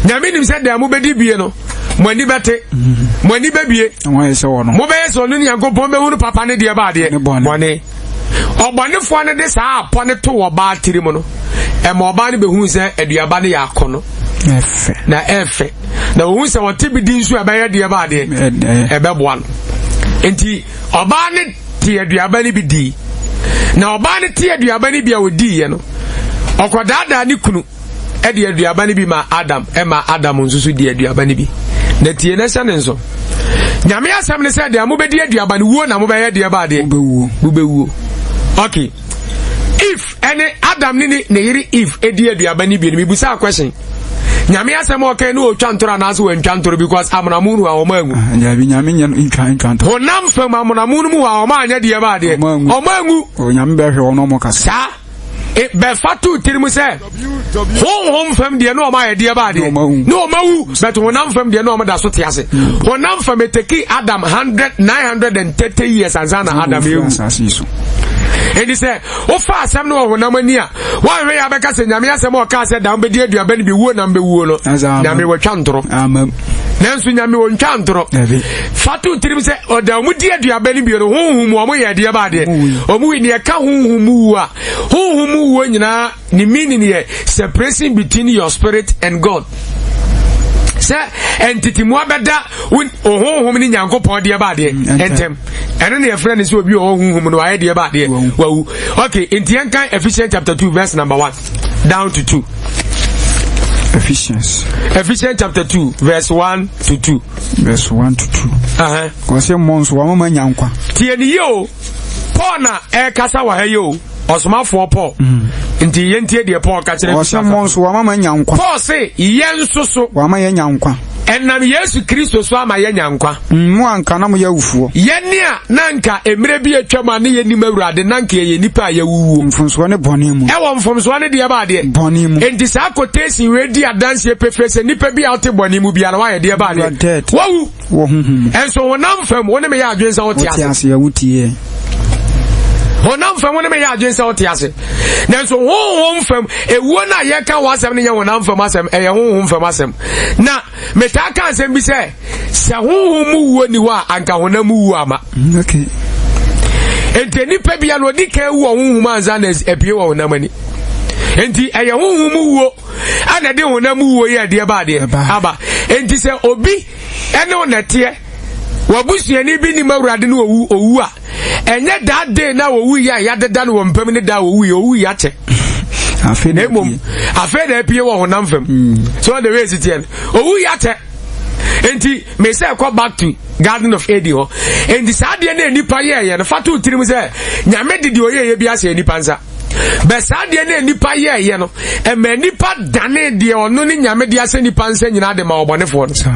Nyame nim sɛ deɛ mobɛdi bie no mo ani bɛte mo ani bɛbie mobɛyɛ sɛ ɔno ne Nyankopɔn bɛhunu papa ne deɛ baadeɛ bɔne ɔbɔnefoɔ no de saa apɔ no to ɔbaa tiri mu no ɛma ɔbaa no bɛhunu sɛ aduaba no yɛ akɔnɔ na ɛfɛ na ohun sɛ ɔte bi di nso ɛbɛyɛ deɛ baadeɛ ɛbɛboa no nti ɔbaa no te aduaba no bi dii na ɔbaa no te aduaba no bi a ɔdiiɛ no ɔkɔdaadaa ne kunu de aduaba no bi ma Adam ɛma Adam nso so di aduaba no bi na tie na hyɛ ne nso nyame asɛm ne sɛ deɛ mobɛdi aduaba no wuo na mobɛyɛ deɛ ba adeɛ mobɛwuo okay if ɛne Adam ne ne yere Eve ɛdi aduaba no bi no mebusa question nyame asɛm a ɔka ne ɔtwa ntoro anaasɛ wantwa ntoro because amonamu no a ɔma angu ah, nyame nyɛ ntwa ntwa ntoro honam fam amonamu no mu a ɔma anyɛ deɛ ba adeɛ ɔma angu onyame bɛhwɛ wɔn ɔmo kasa saa E, bɛfa too tirim sɛ honhom fam deɛ ne ɔma ayɛ deɛ baa deɛ ne ɔma wu but honam fam deɛ ne ɔma da so te ase hmm. Honam fam eteki Adam hundred 930 years ansa na Adam ewu. Enti sɛ wofa asɛm no wɔ honam ani a woanhwɛ yɛ abɛka sɛ nyame asɛm a ɔkaa sɛ da wobɛdi aduaba no bi wuo nam bɛwuo no nyame wɔtwa ntorɔ. Nanso nyame wɔntwa ntorɔ. Fa to tirim sɛ ɔda ɔmo di aduaba no bio no honhom mu ɔmo yɛ adeɛ ba adeɛ ɔmo wi neɛ ɛka honhom mu wuo a honhom mu wuo nyinaa ne meaning yɛ separation between your spirit and God sɛ ntetemua bɛda honhom ne nyankopɔn deɛ ba adeɛ ntɛm ɛno ne yɛfrɛ no sɛ obi ɔwɔ honhom no wayɛ deɛ ba adeɛ wawu. Okay, nti yɛnkan Ephesians chapter 2 verse number 1 down to 2. Ephesians. Ephesians chapter 2 verse 1 to 2. Verse 1 to 2. Uh-huh. Ɔsɛ mmɔ nso wɔn ma nya nkwa. Tie ne yie o. Paul na ɛrekasa wɔ ha yi o. Ɔsomafoɔ Paul. Mm. Nti yɛntie deɛ Paul ka kyerɛ. Ɔsɛ mmɔ nso wɔn ma nya nkwa. Paul se yɛn nso so. Wɔn ama yɛn nya nkwa. Ɛnam Yesu Kristo so ama yɛnya nkwa. Mm, mo anka na moyɛ awufoɔ. Yɛne a na nka mmerɛ bi atwam a ne yɛnim Awurade na nka yɛyɛ nnipa a yɛwuwuo. Mfomsoɔ ne bɔne mu. Ɛwɔ mfomsoɔ ne deɛ baadeɛ. Bɔne mu. Enti saa quotation wei di adanseɛ pefee sɛ nnipa bi a wote bɔne mu biara woayɛ deɛ baadeɛ. Wawu. Wɔ honhom mu. Ɛnso honam fam wo ne me yɛ adwene sɛ wote ase. Wote ase a wotie. Honam fam wo ne me yɛ adwene sɛ wote ase. Nanso honhom fam ewuo no a yɛka ho asɛm no nyɛ honam fam asɛm, ɛyɛ honhom fam asɛm. Na metaa ka asɛm bi sɛ, sɛ honhom mu wuo ni hɔ a, anka honam mu wuo ama. Mm, okay. Enti nipa bia no odi kan wu wɔ honhom ansa na apue wɔ honam ani. Enti ɛyɛ honhom mu wuo ɛna ɛde honam mu wuo yɛ ɛdeɛ ba adeɛ aba. Enti sɛ obi ɛne wo nɛteɛ wabusuani bi nim awurade no owu owu a ɛnyɛ that day na owu yɛ a yɛadeda no wɔ mpam ne da owu yɛ owu yɛ akyɛ. Na mmom afei na apue wɔ honam fam. Hmm. So the way esi teɛ no owu yɛ akyɛ. Enti mesɛ ɛkɔ back to. Garden of Eden hɔ. Enti saa adeɛ no a nnipa yɛɛyɛ no, fa to tirim sɛ Nyame de deɛ ɔyɛɛyɛ bi ahyɛ nnipa nsa. Bɛ saa adeɛ no a nnipa yɛɛyɛ no, ɛma nnipa dane deɛ ɔno ne Nyame de ahyɛ nnipa nsa nyinaa de ma ɔbɔnefoɔ no.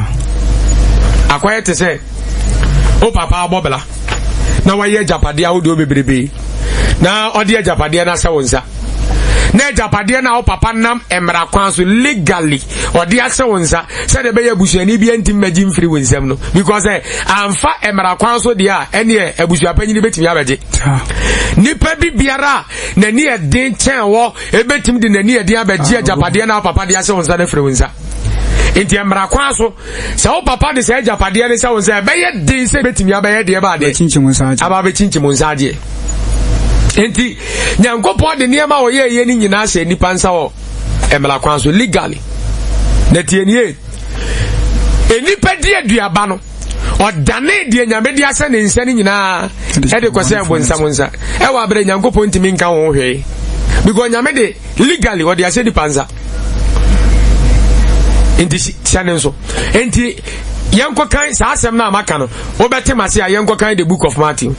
Akɔyɛ te sɛ wo papa abɔ bla na wayɛ agyapadeɛ ahodoɔ bebrebe na ɔde agyapadeɛ no ahyɛ wo nsa na agyapadeɛ no a wo papa nam mmara kwan so legally ɔde ahyɛ wo nsa sɛdeɛ ɛbɛyɛ abusuani bi ntim mmɛgye mfiri wo nsam no because ɛ amfa mmara kwan so deɛ a ɛneɛ abusuapanyini bɛtumi abɛgye nipa bi biara a n'ani ɛden kyɛn wɔ ɛbɛtumi de n'ani ɛden abɛgye ah, agyapadeɛ no a wo papa de ahyɛ wo nsa no afiri wo nsa nti mmara kwan so sɛ wo papa de saa agyapadeɛ no hyɛ wo nsa ɛbɛyɛ den sɛ ɛbɛtumi abɛyɛ deɛ baadeɛ aba abɛkyinkyim wo nsa adeɛ nti nyankopɔn de nneɛma a ɔyɛ yɛ no nyinaa hyɛ nnipa nsa wɔ mmara kwan so legally na tie nie nnipa di aduaba no ɔdane deɛ nyame de asɛ ne nsa no nyinaa ɛde kɔsɛ bonsam nsa ɛwɔ aberɛ nyankopɔn ntumi nka ho hwee because nyame de legally ɔde ahyɛ nipa nsa nti hyɛ ne nso nti yɛnkɔkan saa asɛm no a maka no wobɛte mase a yɛnkɔkan the book of Matthew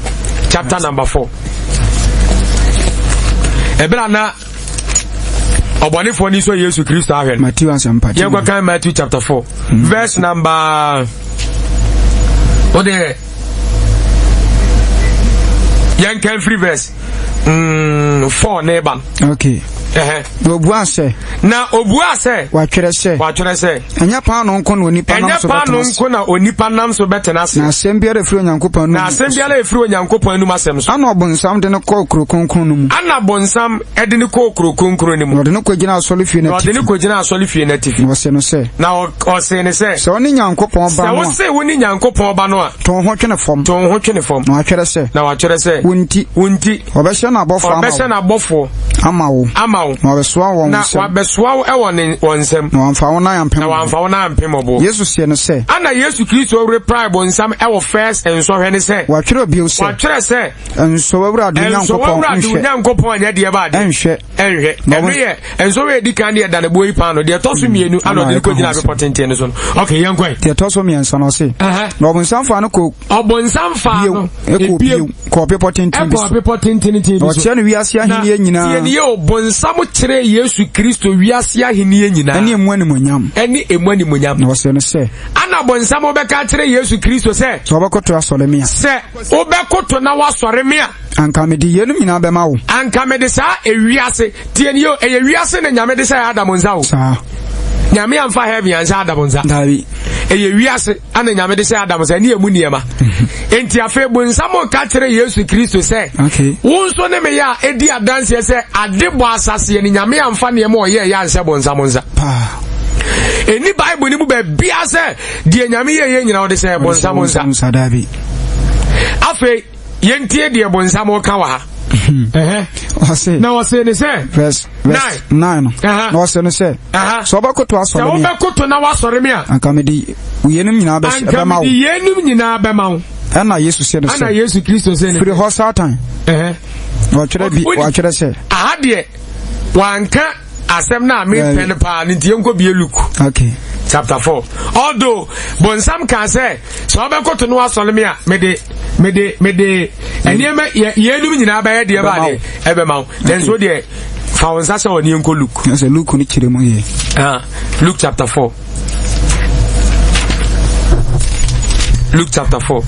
chapter number 4 ɛberɛ a na ɔbɔnefoɔ ni sɔ Yesu Kristo ahwɛ no yɛnkɔkan Matthew chapter 4 mm. verse number wode yɛnkan firi verse 4 ne ba no okay na obua sɛ na obua sɛ watwerɛ sɛ watwerɛ sɛ ɛnyɛ paano nko na onipa nam so bɛtena ase ɛnyɛ paano nko na onipa nam so bɛtena ase na asɛm biara efiri Onyankopɔn anum na asɛm biara efiri Onyankopɔn anum asɛm so ana ɔbonsam de no kɔɔ kuro kronkron no mu ana bonsam de no kɔɔ kuro kronkron no mu na ɔde no kɔgyina asɔre fie no atifi na ɔde no kɔgyina asɔre fie no atifi na ɔse no sɛ na ɔse ne sɛ sɛ ɔne Nyankopɔn ba no a sɛ wose wo ne Nyankopɔn ba no a to wo ho twene fam to wo ho twene fam na watwerɛ sɛ na watwerɛ sɛ wo nti wo nti Ɔbɛhyɛ n'abɔfoɔ ama wo. Ɔbɛhyɛ n'abɔfoɔ. Ama wo. Ama wo. Na wɔabɛsoa wɔn nsam. Na wɔabɛsoa wo wɔ ne wɔn nsam. Na wɔamfa wo nan ampem Na wɔamfa wo nan ampem ɔboɔ. Yesu seɛ no sɛ. Ana Yesu Kristo reply bonsam wɔ first nsɔhwɛ ne sɛ. Wɔatwerɛ bio sɛ. Wɔatwerɛ sɛ. Nsɔ w'Awurade wo Nyankopɔn nhwɛ. Nsɔ w'Awurade wo Nyankopɔn nyɛ deɛ ba adeɛ. Nhwɛ. Nhwɛ. Ɛno yɛ nsɔhwɛ edi kan deɛ da ne boɔ yi paano deɛ ɛtɔ so mmienu ana ɔde no kɔgyina bepɔ tenten no so no. Okay, yɛn kɔɛ. Deɛ ɛtɔ so mmiɛnsa no ɔse. Na ɔbonsam faa no kɔ. Ɔbonsam faa no. Bio. Bio. Kɔɔ bepɔ tenten bi so. Ɛkɔɔ bepɔ tenten bi so. Na ɔkyerɛ no wiase ahenni nyinaa. Na tie nie o, bonsam kyerɛɛ Yesu Kristo wiase ahenni nyinaa. Ɛne emu animuonyam. Ɛne emu animuonyam. Na ɔsɛ no sɛ. Ana bonsam bɛka akyerɛ Yesu Kristo sɛ. Sɛ wobɛkoto asɔre me a. Sɛ wobɛkoto na wasɔre me a. Anka mede yeinom nyinaa bɛma wo. Anka mede saa ewiase. Tie nie o, ɛyɛ wiase na Nyame de hyɛɛ Adam nsa o. Saa. Nyame amfa heaven anhyɛ Adam nsa. Daabi. Ɛyɛ wiase. ana nyame de hyɛ adam sɛ ne ɛmu nneɛma enti afei bonsam ka kyerɛ yesu kristo sɛ wo nso ne meyɛ a ɛdi adanseɛ sɛ ade bɔ asaseɛ ne nyame amfa nneɛma ɔyɛ ɛyɛ anhyɛ bonsam nsa ɛni bible no mu baabia sɛ deɛ nyame yɛyɛ nyina ɔde hyɛ bonsam nsa afei yɛntie deɛ bonsam ka wɔ ha ɔse na ɔse ne sɛ verse verse nine no na ɔse no sɛ sɛ wobɛkoto asɔre me a sɛ wobɛkoto na wasɔre me a anka mede yeinom nyinaa bɛma wo anka mede yeinom nyinaa bɛma wo ɛna yesu se no sɛ ɛna yesu kristo se no firi hɔ satan wɔtwerɛ bi wɔatwerɛ sɛ aha deɛ wanka asɛm no a mepɛ no paa no nti yɛnkɔ bie luke okay. chapter 4 although bonsam kaa sɛ sɛ wobɛkoto no asɔre me a mede mede mede nneɛma yɛnum nyinaa bɛyɛ deɛ ba deɛ ɛbɛma wo nanso deɛ fa wo nsa sɛ ɔne yɛnkɔ luke sɛ luke no kyerɛ mu yɛ ah, luke chapter 4 luke chapter 4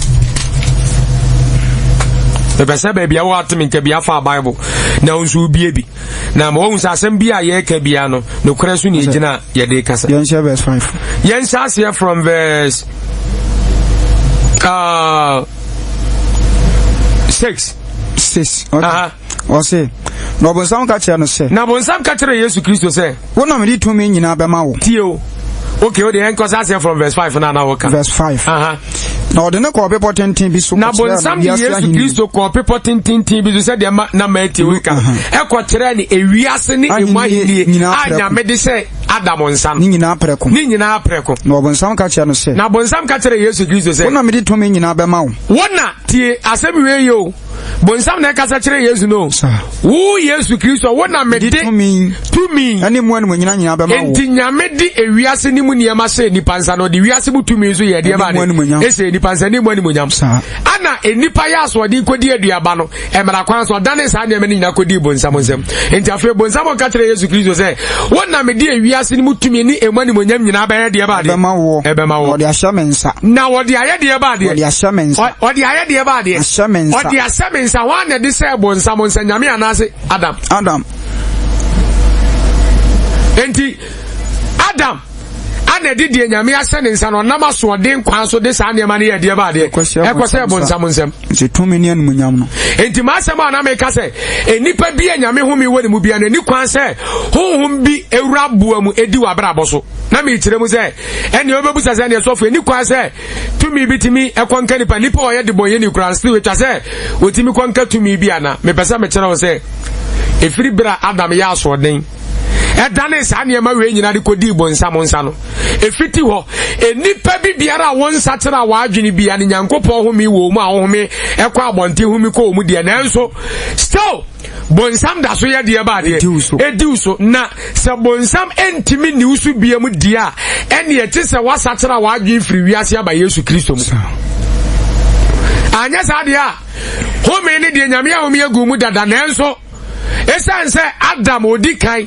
mepɛ sɛ baabi a wɔateme nka bi afa bible na wo nso wobie bi Na ma wɔahu sɛ asɛm bi a yɛreka biara no, nokorɛ so na ɛgyina a yɛde kasa. Yɛnhyɛ verse 5. Yɛnhyɛ aseɛ from verse 6. 6. Okay. Uh -huh. Ɔse, na ɔbonsam ka kyerɛ no sɛ. Na bonsam ka kyerɛ Yesu Kristo sɛ. Wo na mede tumi nyinaa bɛma wo. Tie o. Okay, o de yɛn kɔ aseɛ from verse 5 na na wɔka. Verse 5. Uh -huh. Na ɔde no kɔɔ bepɔ tenten bi so Na bonsam de Yesu Kristo kɔɔ bepɔ tententen bi so sɛdeɛ ma na Matthew reka no. Ɛkɔ kyerɛɛ no ewiase ne emu ahennie a Nyame de hyɛɛ Adam nsa no. Ne nyinaa prɛko. Ne nyinaa prɛko. Na ɔbonsam ka kyerɛɛ no sɛ. Na bonsam ka kyerɛɛ Yesu Kristo sɛ. Wo na mede tumi nyinaa bɛma wo. Wo na, tie asɛm wei yie o. Bonsam na ɛkasa kyerɛ Yesu no. Wo Yesu Kristo, wo na mede tumi ɛne mu animuonyam nyinaa bɛma wo. Enti Nyame de ewiase ne mu nneɛma hyɛ nipa nsa na ɔde wiase mu tumi nso yɛ ɛdeɛ ba ne ɛhyɛ nipa nsa ne mu animuonyam. Ana nnipa yɛ asoɔden kɔdi aduaba no mmara kwan so ɔdane saa nneɛma no nyinaa kɔdii bonsam nsam. Enti afei bonsam ɔka kyerɛ Yesu Kristo sɛ, wo na mede ewiase no mu tumi ne emu animuonyam nyinaa bɛyɛ deɛ ba adeɛ. Ɛbɛma woɔ. Ɛbɛma woɔ. Ɔde ahyɛ me nsa. Na wɔde ayɛ deɛ ba adeɛ. Wɔde ahyɛ me nsa. Ɔde ayɛ deɛ ba adeɛ. Ahyɛ me nsa. Ɔde ahyɛ me nsa. Wɔn na ɛde sɛ bonsam nsa Nyame anaase Adam. Adam. Enti Adam ana ɛde deɛ Nyame ahyɛ ne nsa no ɔnam asoɔden kwan so de saa nneɛma no yɛ deɛ ba adeɛ. Ɛkɔ sɛ bonsam nsam. Nti tumi ne animuonyam no. Enti m'asɛm a na meka sɛ nnipa bi a Nyame home wɔ ne mu bia no ani kwan sɛ honhom bi ewura boa mu edi w'abrabɔ so. Na mekyerɛ mu sɛ ɛnea wobɛbusa sɛ ɛneɛ sɔfo ɛni kwan sɛ tumi bi tumi ɛkɔ nka nipa nipa ɔyɛ debɔnyɛni koraa still ɛtwa sɛ wɔtumi kɔ nka tumi bi ana mepɛ sɛ mekyerɛ wo sɛ ɛfiri berɛ a Adam yɛ asoɔden ɛdane saa nneɛma wei nyinaa de kɔdii bonsam nsa no ɛfiti hɔ nnipa bi biara a wɔn nsa kyerɛ a wɔadwene bia ne Nyankopɔn home wɔ mu a wɔhome ɛkɔ abɔnten home kɔ wɔ mu deɛ nanso still Bonsam da so yɛ deɛ ba adeɛ. Edi wo so. Na sɛ bonsam ntumi nni wo so bia mu deɛ a, ɛne ɛte sɛ wasakyera w'adwene firi wiase aba Yesu Kristo mu. Anyɛ saa deɛ a, home ne deɛ Nyame ahome agu mu dada nanso ɛsiane sɛ Adam odi kan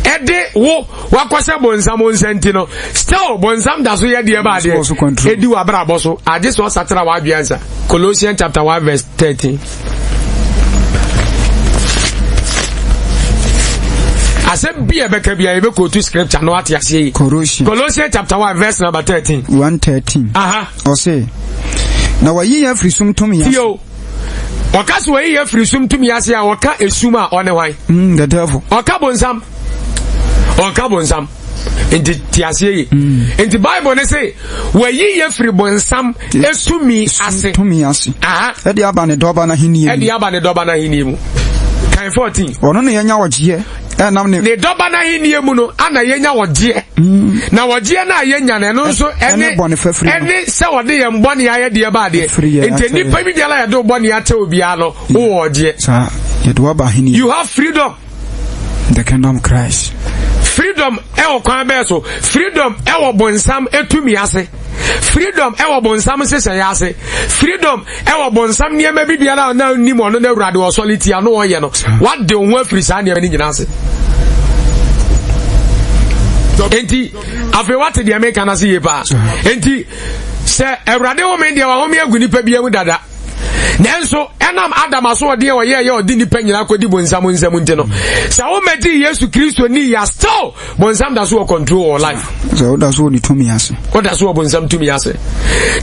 ɛde wo wakɔhyɛ bonsam nsa nti no still bonsam da so yɛ deɛ ba adeɛ ɛdi w'abrabɔ so agye sɛ ɔsakyera w'adwene ansa. Colossians chapter 1 verse 13. asɛm bi a ɛbɛka bi a yɛbɛkɔtu scripture no ate aseɛ yi Colossians chapter 1 verse number 13 113 aha ɔse na wayi yɛn afiri sum tumi ase tio ɔka sɛ wayi yɛn afiri sum tumi ase a ɔka esum a ɔne hwan the devil ɔka bonsam ɔka bonsam nti te aseɛ yi mm. nti bible ne se wayi yɛ firi bonsam tumi ase tumi ase ɛde aba ne dɔba no ahennie mu ɛde aba ne dɔba no ahennie mu kan 14 ɔno na yɛnya ɔgyeɛ ɛnam ne ne dɔba no ahennie mu no ana yɛnya ɔgyeɛ mm. na ɔgyeɛ no a yɛnya no ɛno nso ɛne bɔne fafiri ɛne sɛ ɔde yɛn bɔne ayɛ deɛ ba adeɛ nti nnipa bi biara yɛde bɔne akyɛ obiara no wowɔ ɔgyeɛ saa yɛde waba ahennie you have freedom The kingdom Christ. Freedom ɛwɔ kwan bɛɛ so. Freedom ɛwɔ bonsam etumi ase. Freedom ɛwɔ bonsam nhyehyɛeɛ ase. Freedom ɛwɔ bonsam nneɛma bi biara a na nim ɔno na awurade ɔsɔre tia no ɔyɛ no. Wade wo ho afiri saa nneɛma no nyinaa ase. Enti afei wate deɛ meka no ase yie paa. Enti sɛ awurade home deɛ wahome agu nipa bi mu dada. Nanso, ɛnam Adam asoɔden a ɔyɛɛ yɛ ɔde nnipa nyinaa kɔdi bonsam nsam nti no, sɛ womɛgye Yesu Kristo ni ya still bonsam da so wɔ control wɔ life. Sɛ woda so wɔ ne tumi ase. Woda so wɔ bonsam tumi ase.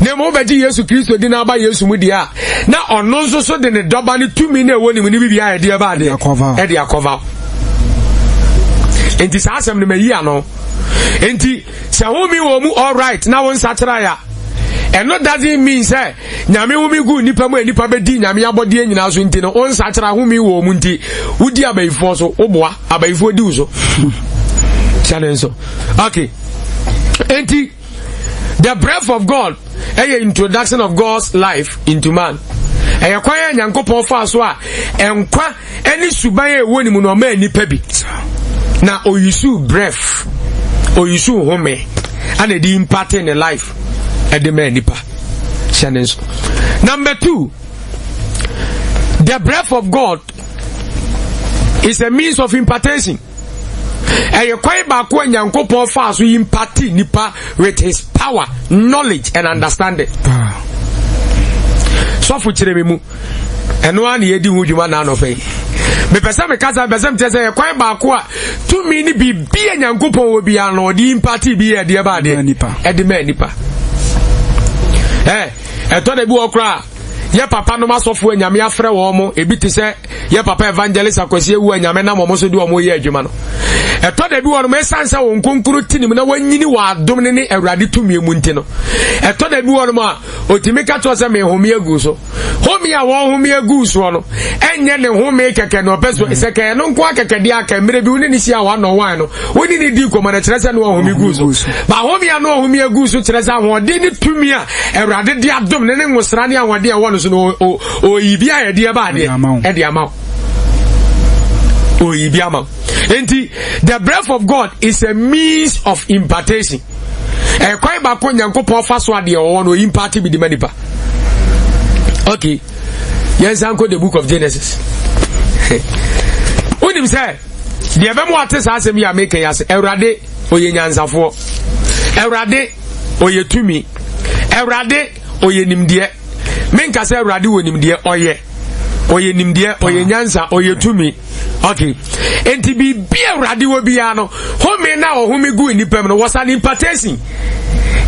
Na mmom wobɛgye Yesu Kristo di na aba Yesu mu deɛ a, na ɔno nso so de ne dɔba ne tumi na ɛwɔ ne mu ne biribi a ɛde ɛba adeɛ ɛde akɔva. Enti saa asɛm no mayi ano. Enti sɛ home wɔ mu all right na wo nsakyera ya ɛno doesn't mean sɛ Nyame home guu nnipa mu a nnipa bɛdi Nyame abɔdeɛ nyinaa so nti no, wo nsakyera home wɔ mu nti, wodi abayifoɔ so, woboa, abayifoɔ di wo so. Hyɛ ne nso. Okay. Enti, the breath of God ɛyɛ introduction of God's life into man. Ɛyɛ kwan a Nyankopɔn faa so a nkwa ne suban a ɛwɔ ne mu no ɔmaa nnipa bi. Na oyusu breath, oyusu home, ana ɛde imparte ne life ɛde maa nnipa. Hyɛ ne nso. Number two, the breath of God is a means of impartation. Ɛyɛ kwan baako a Nyankopɔn faa so imparte nipa with his power, knowledge and understanding. Ah. Sɔfo kyerɛ me mu. Ɛno ara na yɛdi ho dwuma na anɔpɛ yi. Mepɛ sɛ mekasa, mepɛ sɛ mekyerɛ sɛ yɛ kwan baako a tumi ne biribi a Nyankopɔn wɔ biara no ɔde imparte bi yɛ ɛdeɛ ba adeɛ ɛde ma nipa. Ɛ ɛtɔ da bi wɔ koraa yɛ papa nom asɔfoɔ anyame afrɛ wɔn mo ebi te sɛ yɛ papa evangelist akwasi ewu anyame nam wɔn so de wɔn yɛ adwuma no ɛtɔ da bi wɔ nom esan sɛ wɔn nkonkoro ti nim na wɔnyini wɔ adom ne ne awurade tumi mu nti no ɛtɔ da bi wɔ nom a otumi ka kyerɛ sɛ mehome agu so home a wɔhome agu soɔ no ɛnyɛ ne home kɛkɛ na ɔpɛ so sɛ kɛyɛ no nko akɛkɛ deɛ aka mmerɛ bi wo ne ne hyia one on one no wo ne ne di nkɔmmɔ no kyerɛ sɛ ne ɔhome gu so ba home a na ɔhome agu so kyerɛ sɛ ahoɔden ne tumi a awurade de adom ne ne nwosra ne ahoɔden a ɛwɔ no. so no ɔyi bi a yɛde ɛba adeɛ ɛde ama wo. Ɔyi bi ama wo. Nti the breath of God is a means of impartation. Ɛkwan baako Nyankopɔn fa so adeɛ ɔwɔ no ɔyi imparte bi de ma nipa. Okay, yɛn nsa nkɔ the book of Genesis. Wonim sɛ deɛ ɛbɛma wate saa asɛm yi a meka yi ase, Awurade ɔyɛ nyansafoɔ, Awurade ɔyɛ tumi, Awurade ɔyɛ nimdeɛ. Menka sɛ Awurade wɔ nimdeɛ, ɔyɛ ɔyɛ nimdeɛ, ɔyɛ nyansa, ɔyɛ tumi. Okay, nti biribi Awurade wɔ biara no, home na ɔhome gu nnipa mu no was an impartation.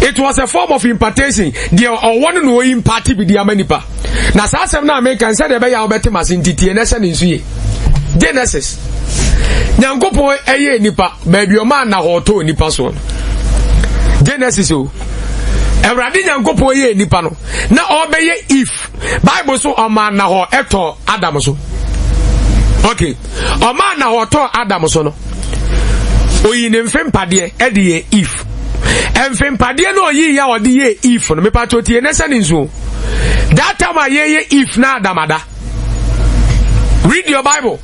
It was a form of impartation. Deɛ ɔwɔ no na ɔyi imparte bi de ama nipa. Na saa asɛm no a meka nsɛ deɛ ɛbɛyɛ a wobɛte m'ase nti tie na ɛhyɛ ne nso yie. Genesis. Nyankopɔn ɛyɛ nipa baabi ɔma anahɔ ɔtɔɔ nipa soɔ no. Genesis o. Awurade Nyankopɔn yɛ nipa no na ɔbɛyɛ Eve. Bible so ɔma anahɔ ɛtɔ Adam so. Okay. Ɔma anahɔ ɔtɔ Adam so no. Oyi ne mfe mpadeɛ ɛde yɛ Eve. Mfe mpadeɛ no ɔyi yɛ a ɔde yɛ Eve no. Mepa tie ne sɛ ne nsuo. That time a yɛyɛ Eve na Adam ada. Read your Bible.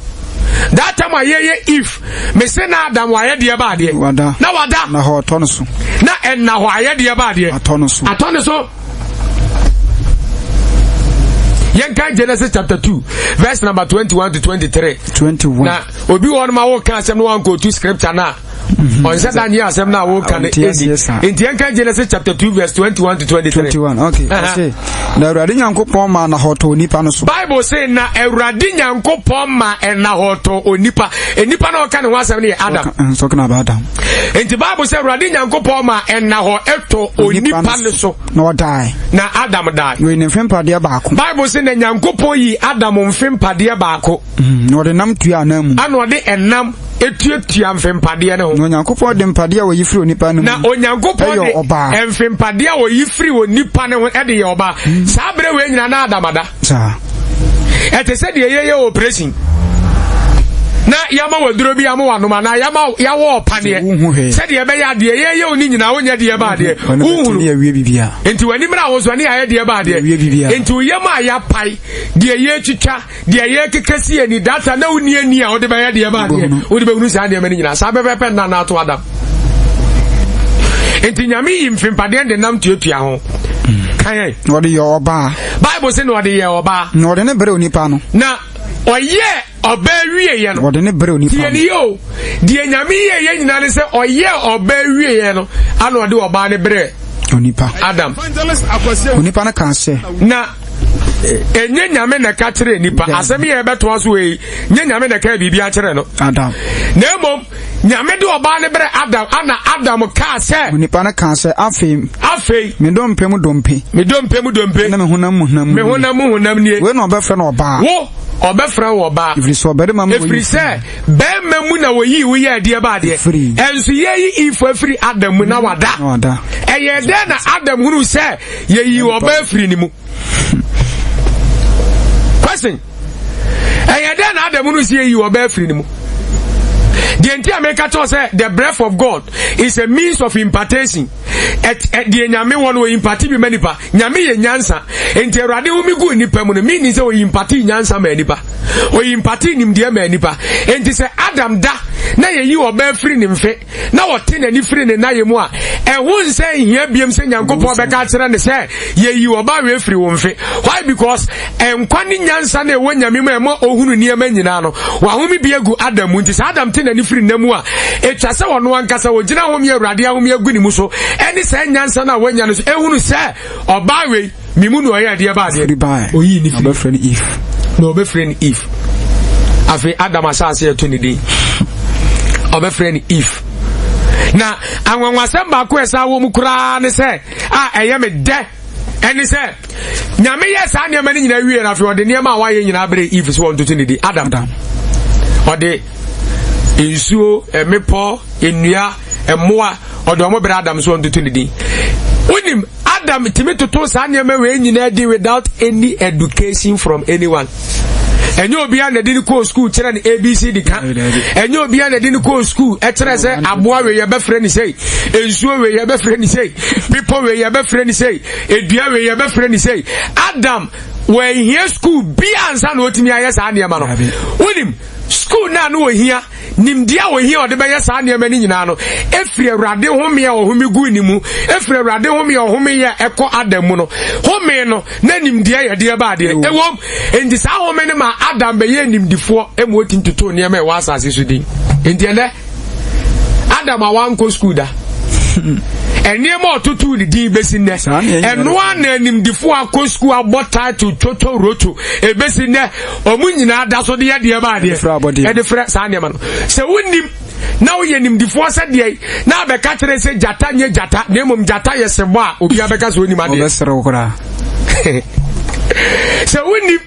That time a yɛyɛ Eve, me se na Adam wayɛ deɛ ba adeɛ. Wada. Na wada. Na hɔ atɔ ne so. Na ɛna hɔ ayɛ deɛ ba adeɛ. Atɔ ne so. Atɔ ne so. Yɛnka Genesis chapter 2 verse number 21 to 23. 21. Na obi wɔ no ma woka asɛm no wankɔtu scripture no a Mhm. ɔnsɛ da nyɛ asɛm no a woka no ɛdi nti yɛnka Genesis chapter 2 verse 21 to 23. 21 okay ɔse na Awurade Nyankopɔn maa nahɔ tɔ onipa no so. Bible say na Awurade Nyankopɔn ma ɛnahɔ tɔ onipa. Onipa na ɔka ne ho asɛm no yɛ Adam. Talking about Adam. Nti Bible sɛ Awurade Nyankopɔn ma ɛnahɔ ɛtɔ onipa no so. Na ɔdae. Na Adam dae. Na ɔyi ne mfe mpadeɛ baako. Bible sɛ na Nyankopɔn yi Adam mfe mpadeɛ baako. Na ɔde nam tua anan mu. Ana ɔde ɛnam etuatua mfempadeɛ no ho. Na Onyankopɔn de mpadeɛ a wɔyi firi onipa no mu. Na Onyankopɔn de mfempadeɛ a wɔyi firi onipa no ho de yɛ ɔbaa. Saa berɛ wei nyinaa na Adam ada. Saa. Ɛte sɛ deɛ yɛyɛ operation na yɛama waduro bi ama wanom anaa yɛama yɛawɔ ɔpaneɛ sɛdeɛ ɛbɛyɛ adeɛ yɛyɛ wo ne nyinaa wonyɛ deɛ ba adeɛ wohunu nti w'ani mmra wo so ɛne ayɛ deɛ ba adeɛ nti wo yam a yɛapae deɛ yɛtwitwa Deɛ yɛkeka si ani data na wonni ani a wode bɛyɛ deɛ ba adeɛ wode bɛhunu saa nneɛma no nyinaa saa pɛpɛpɛ nna na ato Adam. Nti Nyame yi mfempadeɛ de nam tuatua ho. Kan yɛn. Na ɔde yɛ ɔbaa. Bible sɛ na ɔde yɛ ɔbaa. Na ɔde ne brɛ onipa no. Na ɔyɛ ɔbaa wieɛ no. Ɔde ne brɛ onipa no. Deɛ ne yɛ o. Deɛ Nyame yɛ yɛ nyinaa ne sɛ ɔyɛ ɔbaa wieɛ no ana ɔde ɔbaa no brɛ onipa. Adam. Onipa no kaa sɛ. Na ɛnyɛ Nyame na ɛka kyerɛ nipa asɛm yɛ ɛbɛtoa so yi nyɛ Nyame na ɛka biribi akyerɛ no. Adam. Na mmom Nyame de ɔbaa no brɛ Adam ana Adam kaa sɛ. Onipa no kaa sɛ afei. Afei. Me dompe mu dompe. Me dompe mu dompe. Ne me honam mu honam. Me honam mu honam nie. Wei na ɔbɛfrɛ no ɔbaa. Wo ɔbɛfrɛ wo ɔbaa. Ɛfiri sɛ ɔbarima mu. Ɛfiri sɛ bɛrima mu na wɔyii wo yɛ adeɛ ba adeɛ. Ɛnso yɛyi Eve afiri Adam mu na wada. Ɛyɛ dɛn na Adam hunu sɛ yɛyi ɔbaa firi ne mu? Question. Ɛyɛ dɛn na Adam hunu sɛ yɛyi ɔbaa firi ne mu? Deɛ nti a meka kyerɛ sɛ the breath of God is a means of impartation. Deɛ Nyame wɔ no wɔ imparte bi ma nipa. Nyame yɛ nyansa. Nti Awurade home gu nipa mu no, meaning sɛ ɔyi imparte nyansa ma nipa. Ɔyi imparte nimdeɛ ma nipa. Nti sɛ Adam da na yɛyi ɔbaa firi ne mfe na ɔte n'ani firi ne nayɛ mu a, ɛho nsɛ nhia biam sɛ Nyankopɔn bɛka akyerɛ ne sɛ yɛyi ɔbaa wei firi wo mfe. Why? Because nkwa ne nyansa na ɛwɔ Nyame mu a ɛma ɔhunu nneɛma nyinaa no, wahome bi agu Adam mu. Nti sɛ Adam te n'ani firi nna mu a, ɛtwa sɛ ɔno ankasa ɔgyina home Awurade ahome agu ne mu so, ɛne saa nyansa no a wanya no so, ɛhunu sɛ ɔbaa wei, me mu na ɔyɛ adeɛ baa adeɛ. Ɔyii ne firi. Na Eve. Na ɔbɛfrɛ no Eve. Afei Adam asase ɛto ne din. Ɔbɛfrɛ no Eve. Na anwanwasɛm baako a ɛsan wɔ mu koraa ne sɛ a ɛyɛ me dɛ ɛne sɛ Nyame yɛ saa nneɛma no nyinaa wie na afei ɔde nneɛma a wayɛ nyinaa brɛ Eve so wɔntoto ne di Adam. Ɔde nsuo, mmepɔ, nnua, mmoa, ɔde wɔn brɛ Adam so wɔntoto ne din. Wonim Adam tumi toto saa nneɛma wei nyinaa di without any education from anyone. Ɛnyɛ obiara na ɛde no kɔɔ sukuu kyerɛ no ABC de ka. Ɛnyɛ obiara na ɛde no kɔɔ sukuu ɛkyerɛ sɛ aboa wei yɛbɛfrɛ no sei, nsuo wei yɛbɛfrɛ no sei, bepɔ wei yɛbɛfrɛ no sei, edua wei yɛbɛfrɛ no sei. Adam wɔahia sukuu bia ansa na ɔtumi ayɛ saa nneɛma no. Wonim, sukuu no a na ɔhia Nimdeɛ a ohia a ɔde bɛyɛ saa nneɛma no nyinaa no, efiri Awurade home a ɔhome guu ne mu, efiri Awurade home a ɔhome yɛ ɛkɔ Adam mu no. Home no, na nimdeɛ yɛ deɛ ba adeɛ. Ɛwom, enti saa home no ma Adam bɛyɛɛ nimdefoɔ ma otumi totoo nneɛma a ɛwɔ asase so din. Enti ɛnɛ, Adam a wankɔ sukuu da, nneɛma a ɔtotoo ne din bɛsi nnɛ, ɛno ara na animdefoɔ akɔ sukuu abɔ title twotwo rotwo ɛbɛsi nnɛ. Wɔn nyinaa da so de yɛ deɛ ba adeɛ ɛde frɛ saa nneɛma no. Sɛ wonim na woyɛ nimdifoɔ sɛ deɛ na abɛka kyerɛ sɛ gyata nyɛ gyata na mmom gyata yɛ sebɔ a obi abɛka sɛ onim adeɛ. Ɔbɛserew koraa. Sɛ wonim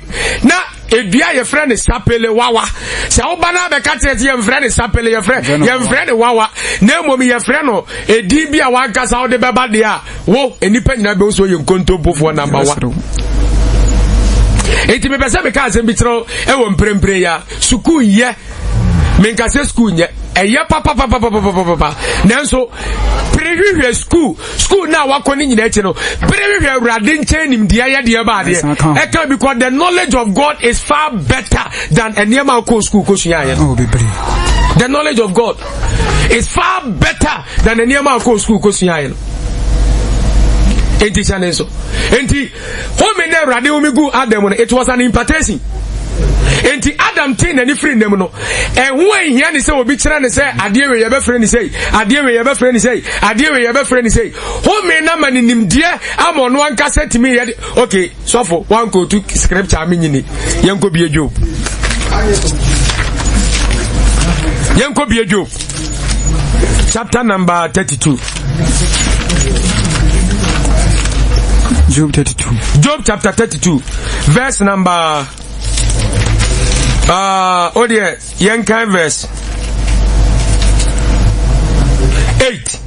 na edua yɛfrɛ no sapele wawa sɛ woba no abɛka kyerɛ sɛ yɛmfrɛ no sapele yɛfrɛ yɛmfrɛ no wawa na mmom yɛfrɛ no edin bi a wankasa wode bɛba deɛ a Wo, nnipa nyinaa bɛhu sɛ ɔyɛ nkontompofoɔ number one. Enti mepɛ sɛ meka asɛm bi kyerɛ wo ɛwɔ mprempren ya. Sukuu yɛ, menka sɛ sukuu nyɛ, ɛyɛ papapapapapapa. Nanso, pere hwehwɛ sukuu, sukuu no a wakɔ ne nyinaa akyi no, pere hwehwɛ Awurade nkyɛn nimdeɛ yɛ deɛ ba adeɛ. Ɛka because the knowledge of God is far better than nneɛma a wokɔɔ sukuu kɔsuaeɛ no. Oh, the knowledge of God is far better na ne nneɛma a ɔkɔɔ sukuu kɔsuaeɛ no enti hyɛ ne nso enti home na awurade home gu adam no it was an impartation enti adam tee n'ani firi nnam no ɛho ahia ne sɛ obi kyerɛ ne sɛ adeɛ wei yɛbɛfrɛ ne sei adeɛ wei yɛbɛfrɛ ne sei adeɛ wei yɛbɛfrɛ ne sei home na ma ne nimdeɛ ama ɔno ankasa tumi yɛ de okay Sɔfo, wankootu scripture a menyini. Yɛnkɔ bie Job. Yɛnkɔ bie Job. Chapter number 32. Job 32. Job chapter 32, verse number. Oh dear, yɛnkan verse 8.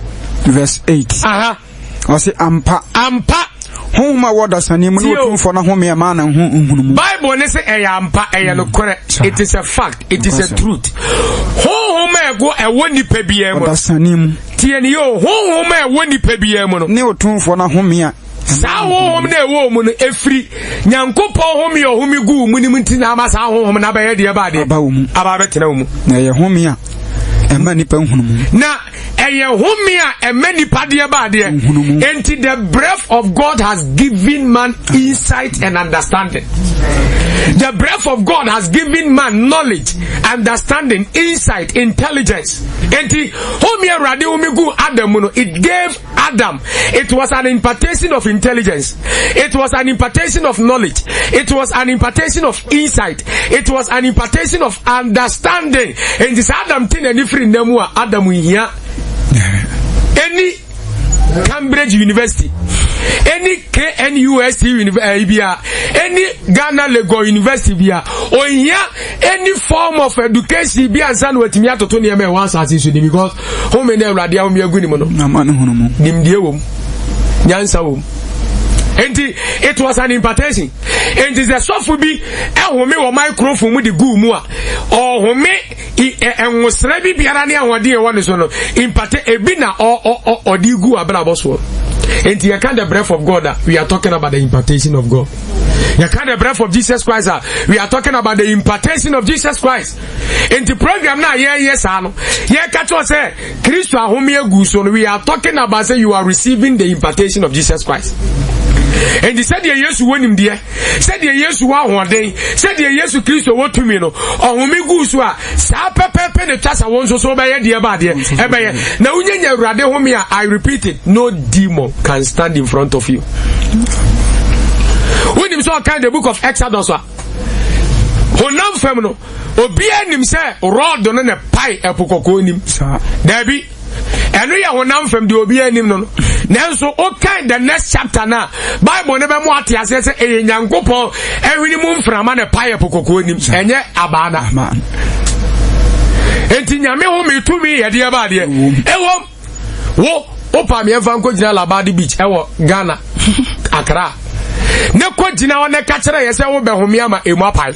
Verse 8. Aha. Uh -huh. Ɔse, Ampa. Ampa. Honhom a ɛwɔ ɔdasani mu ne Otumfoɔ no ahome a ɛmaa ne ho nhunumu. Bible ne se ɛyɛ ampa, ɛyɛ hmm. nokorɛ. It is a fact, it is a truth. Honhom a ɛgo ɛwɔ nipa biara mu. Ɔdasani mu. Tie ne yɛ honhom a ɛwɔ nipa biara mu no. Ne Otumfoɔ no ahome a saa honhom na ɛwɔ mu no ɛfiri nyankopɔn home a ɔhome gu mu no mu nti na ama saa honhom no abɛyɛ deɛ baadeɛ aba abɛtena wo mu na ɛyɛ home a ɛma nipa nhunu mu na Ɛyɛ home a ɛma nipa deɛ ba adeɛ. Enti the breath of God has given man insight and understanding. The breath of God has given man knowledge, understanding, insight, intelligence. Enti home awurade home gu Adam mu no, it gave Adam. It was an impartation of intelligence. It was an impartation of knowledge. It was an impartation of insight. It was an impartation of understanding. Enti sɛ Adam te n'ani firi nna mu a, Adam nhia any Cambridge University, any KNUST university eh, bia, any Ghana Legon University bia, ohia any form of education bi ansa na watumi atoto nneɛma ɛwɔ asase so ni because home na awurade ahome agu ne mu no nimdeɛ wɔ mu nyansa wɔ mu nti it was an impartation nti sɛ sɔfo bi ɛhome wɔ microphone mu de guu mu a ɔhome nwosra bi biara ne ahoɔden ɛwɔ ne so no imparte ebi na ɔde gu abrabɔ soɔ nti yɛka the breath of God a we are talking about the impartation of God yɛka the breath of Jesus Christ a we are talking about the impartation of Jesus Christ nti program no a yɛyɛ saa no yɛka kyerɛ sɛ Kristo ahome agu so no we are talking about say you are receiving the impartation of Jesus Christ nti sɛdeɛ Yesu wɔ nimdeɛ sɛdeɛ Yesu wɔ ahoɔden sɛdeɛ Yesu Kristo wɔ tumi no ɔhome gu so a saa pɛpɛpɛ na twa sɛ wɔn nso so bɛyɛ deɛ ba adeɛ ɛbɛyɛ na wonyanya Awurade home a I repeat it no demon can stand in front of you wonim sɛ ɔka the book of Exodus a honam fam no Obiara nim sɛ rɔd no na pae ɛpo kɔkɔɔ nim. Daabi, ɛno yɛ honam fam deɛ obiara nim no no. Nanso wokan the next chapter no a, Bible no bɛmo ate aseɛ sɛ ɛyɛ Nyankopɔn ɛhwene mu mframa na pae ɛpo kɔkɔɔ nim, ɛnyɛ abaa na. Enti Nyame home tumi yɛ deɛ baadeɛ. Ɛwom, wo wopa mmiɛnfa nkɔgyina Labadi Beach ɛwɔ Ghana, Accra. Ne kɔgyina hɔ ne ka kyerɛ yɛ sɛ wobɛhome ama emu apae.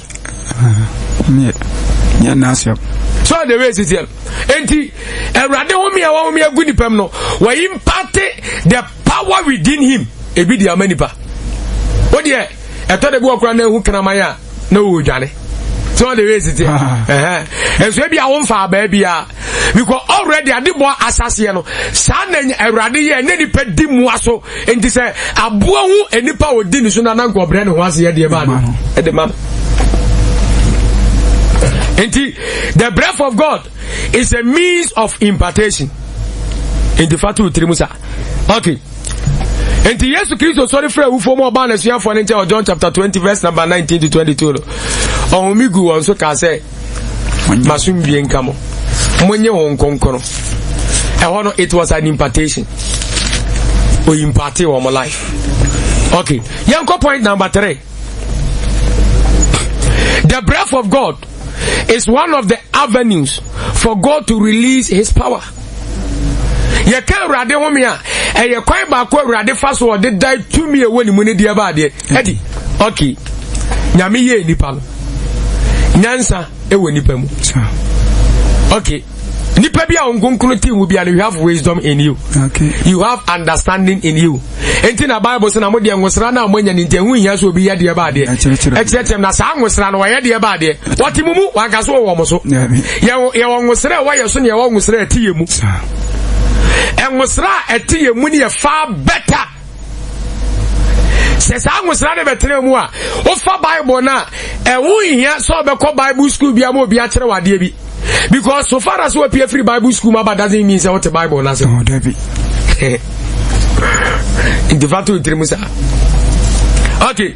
Nyɛ n'asɛm. So the way sisi no. Enti Awurade home a wɔhome agu nipa mu no, wɔyi mpate the power within him. Ebi di ama nipa. O deɛ ɛtɔ de bi wɔ kora na ehu kraman a na ɔwɔ dwane. So the way sisi. Ɛhɛn. Nso ebi a wɔnfa abaa bi a because already ade bɔ asaseɛ no saa na Awurade yɛ ne nipa di mua so. Nti sɛ aboa hu nipa a ɔdi ne so na nanka ɔbrɛ ne ho ase yɛ deɛ maa no ɛde ma no. Nti the breath of God is a means of impartation. Nti fa to tiri mu sa. Okay. Nti Yesu Kristo sɔre frɛ awufoɔ mu ɔbaa n'asuafoɔ no nkyɛn wɔ John chapter 20 verse number 19 to 22 no. Ɔhome gu wɔn so kaa sɛ masomdwie nka mo monye wɔn nkonkono ɛhɔ no it was an impartation o imparte wɔn life okay yɛnkɔ point number three the breath of God is one of the avenues for God to release his power yɛka awurade home a ɛyɛ kwan baako awurade fa so ɔde da tumi ɛwɔ ne mu ne deɛ baadeɛ ɛdi okay nyame yɛ nipa no nyansa ɛwɔ nipa mu okay nipa bi a nkonkron ti mu bi a you have wisdom in you okay. you have understanding in you nti na bible sɛ na mo deɛ nwosra no a moanya no nti ɛho nhia sɛ obi yɛ deɛ ba adeɛ ɛkyerɛkyerɛ na saa nwosra no wɔyɛ deɛ ba adeɛ wɔte mu mu wanka so wɔ wɔn so yɛwɔ nwosra a wɔyɛ so ne yɛwɔ nwosra a ɛte yɛ mu nwosra a ɛte yɛ mu no yɛ far better sɛ saa nwosra no bɛtena mu a wofa bible no a ɛho nhia sɛ ɔbɛkɔ bible school bi ama obi akyerɛ wɔ adeɛ bi because so far as wapia firi bible school mu aba doesn't mean sɛ wote bible no ase oh, dabi nti fa to tiri mu saa okay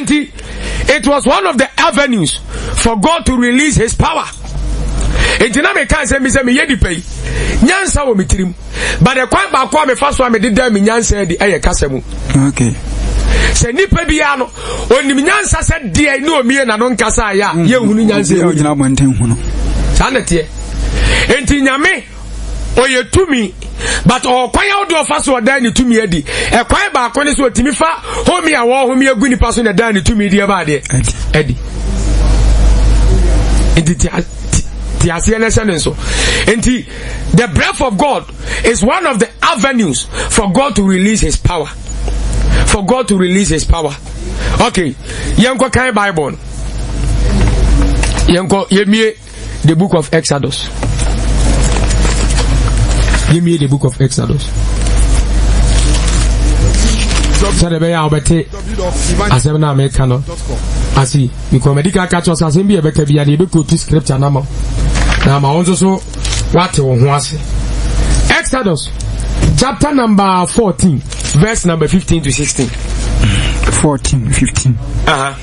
nti it was one of the avenues for God to release his power nti na meka sɛ mi sɛ meyɛ nipa yi nyansa wɔ me tirim but ɛkwan baako a mefa so a mede da me nyansa adi ɛyɛ kasa mu okay sɛ nipa biara no onim nyansa sɛ deɛ ne omie na no nkasa ayɛ a mm. yɛnhunu nyansa ɛwɔ gyina abɔnten hunu saa na teɛ enti nyame ɔyɛ tumi but ɔkwan a wode ɔfa so ɔdan ne tumi adi ɛkwan baako ne so ɔtumi fa homi a wɔhome agu nipa so na ɛdan ne tumi di ɛba adeɛ adi nti te aseɛ no hyɛ ne nso nti the breath of God is one of the avenues for God to release his power for God to release his power. Okay, yɛnkɔ kan Bible no. Yɛnkɔ yɛmie the book of Exodus. Yɛmie the book of Exodus. Sɛdeɛ ɛbɛyɛ a wobɛte asɛm no a meka no ase because madi ka ka kyerɛ sɛ asɛm bi a ɛbɛka bia no yɛbɛkɔtu scripture no ama na ama wo nso so wate wo ho ase Exodus chapter number 14 verse number 15 to 16 14 15 uh-huh.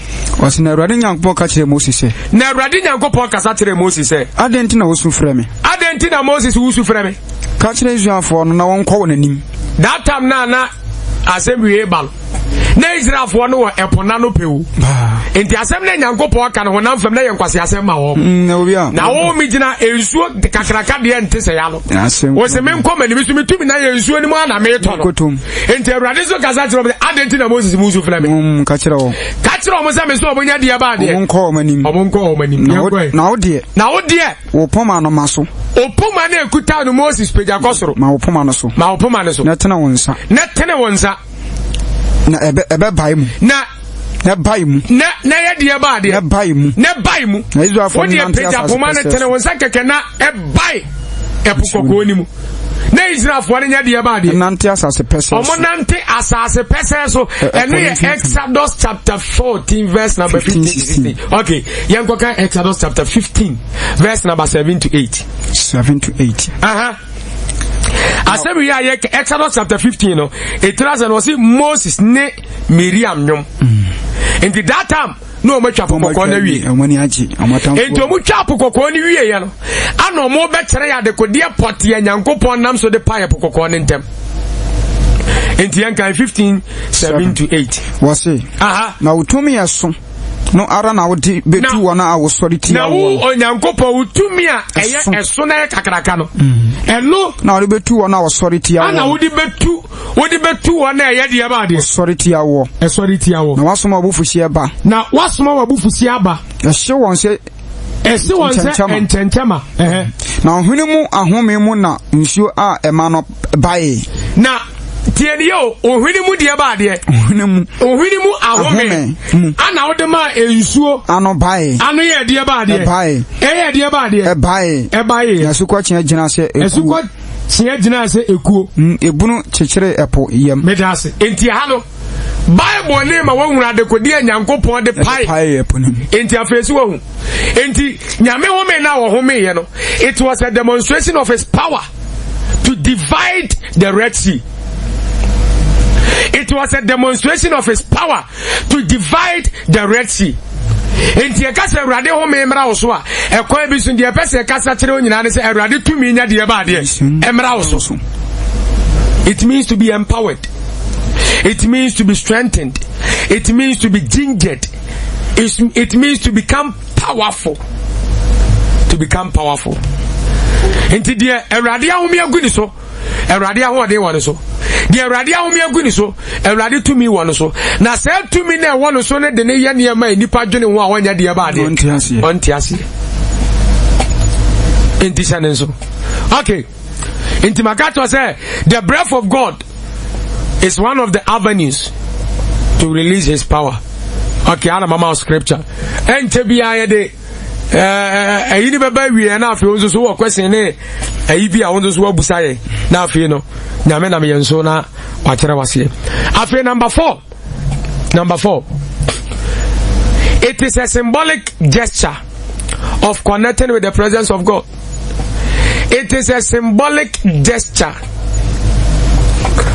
ɔsɛ na awurade nyankopɔn ka kyerɛ mose sɛ na awurade nyankopɔn kasa kyerɛ mose sɛ adɛn nti na wosu frɛ me adɛn nti na moses wosu frɛ me ka kyerɛ israelfoɔ no na wɔnkɔ wɔn anim that time na na asɛm wie ba no na israelfoɔ no wɔ ɛpo na no pɛwu nti asɛm na nyankopɔn ka no honam fam na yɛ nkwase asɛm ma wɔn mm, na wo megyina nsuo kakraka deɛ nte sɛ ya no wɔ sɛ menkɔ m'anim so metumi na yɛ nsuo no mu ana metɔ no nti awurade nso kasa kyerɛ wɔn sɛ adɛn nti na moses mu nsu frɛ me mm, ka kyerɛ wɔn ka kyerɛ wɔn sɛ me sɛ wɔn nyɛ deɛ baa deɛ wɔn nkɔ wɔn anim wɔn nkɔ wɔn anim na wo deɛ na wo deɛ wo poma no ma so wo poma no ekuta no moses pagya kɔ soro ma wo poma no so ma wo poma no so na tene wo nsa na tene wo nsa na ɛbɛ ɛbɛbae mu na na ɛbae mu na na yɛ deɛ baa deɛ na ɛbae mu na ɛbae mu na israelfoɔ no nante asase pɛsɛ poma no tene wo nsa kɛkɛ na ɛbae ɛpo kɔkɔɔ ni mu na israelfoɔ no nyɛ deɛ baa deɛ nante asase pɛsɛ so ɔmo nante asase pɛsɛ so ɛno yɛ exodus chapter 14 verse number 15 16 okay yɛn kɔka exodus chapter 15 verse number 7 to 8 7 to 8 uh -huh. asɛm yi a yɛ exodus chapter 15 no ɛtira sɛ no ɔse moses ne miriam nwom mm. nti that time na wɔn atwa po kɔkɔɔ no awie nti wɔn twa po kɔkɔɔ no wie yɛ no ana wɔn bɛkyerɛ yɛ adekodeɛ pɔteɛ nyankopɔn nam so de pa yɛ po kɔkɔɔ no ntɛm nti yɛn kan 15 7 to 8 wɔse na wotumi yɛ so. No ara na wode bɛtu wɔn a wɔsɔre tia Na wo Onyankopɔn, wo tumi a ɛyɛ ɛso na ɛyɛ kakraka no, ɛno na wode bɛtu wɔn a wɔsɔre tia woɔ. Ana wode bɛtu wode bɛtu wɔn a ɛyɛ deɛ ba adeɛ. Wɔsɔre tia woɔ. Ɛsɔre tia woɔ. Na woasoma w'abufuhyeɛ aba. Na woasoma w'abufuhyeɛ aba. Ɛhye wɔn sɛ Ɛhye wɔn sɛ nkyɛnkyɛma. Na ɔhwene mu ahome mu na nsuo a ɛma no bae. Na tie ni o, ohwene mu deɛ ba adeɛ. Ohwene mu. Ohwene mu ahome. Mu. Ana wode ma nsuo. Ano bae. Ano yɛ deɛ ba adeɛ. Ɛbae. Ɛyɛ deɛ ba adeɛ. Ɛbae. Ɛbae. Na asukɔkyea gyina sɛ ekuo. Asukɔkyea gyina sɛ ekuo. Ebunu kyekyere ɛpo yam. Meda ase. Enti ha no. Bible ne ma wɔhunu adekode a Nyankopɔn de pae. Enti afei so wahu. Enti Nyame home na wɔhomeeɛ no, it was a demonstration of his power to divide the Red Sea. It was a demonstration of his power to divide the Red Sea. Enti ɛka sɛ Awurade home mmra wo so a, ɛkwan bi so deɛ ɛpɛ sɛ ɛkasa kyerɛ wo nyinaa ne sɛ Awurade tumi nya deɛ ɛba adeɛ mmra wo so. It means to be empowered. It means to be strengthened. It means to be gingered. It, it means to become powerful. To become powerful. Nti deɛ Awurade ahome agu ne so, Awurade ahoɔden wɔ ne so. Deɛ Awurade ahome agu ne so, Awurade tumi wɔ ne so. Na saa tumi na ɛwɔ ne so no de ne yɛ nneɛma a nnipa dwene ho a wɔnyɛ deɛ ba adeɛ. Ɔnte aseɛ. Nti hyɛ ne nso. Okay. Nti maka kyerɛ sɛ the breath of God is one of the avenues to release his power. Okay, ana mama scripture. Ɛnkyɛ biara yɛde ɛyi ne bɛba awie na afei nso so wɔ question ne ɛyi bi a wɔn nso so wabusa yɛ na afei no nyame nam yɛn so na wakyerɛ waseɛ. Afei number four, number four, it is a symbolic gesture of connecting with the presence of God. It is a symbolic gesture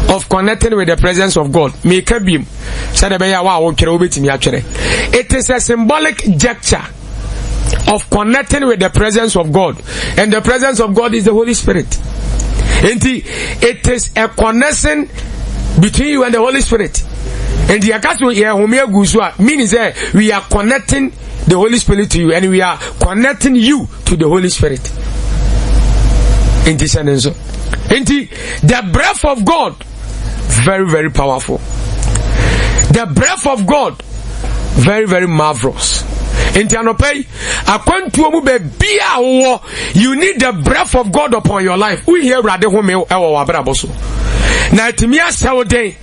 of connecting with the presence of God. Meka biem sɛdeɛ ɛbɛyɛ a wa a wotwerɛ wobɛtumi atwerɛ. It is a symbolic gesture of connecting with the presence of God. And the presence of God is the Holy Spirit. Enti, it is a connection between you and the Holy Spirit. And the yɛka yɛ home agu so a meaning sɛ we are connecting the Holy Spirit to you and we are connecting you to the Holy Spirit. Nti sɛ ne nso. Nti the breath of God very very powerful. The breath of God very very marvelous. Nti anɔpa yi akwantuo mu baabi a wowɔ you need the breath of God upon your life. Wohia Awurade home ɛwɔ w'abrabɔ so. Na atumi ahyɛ wo den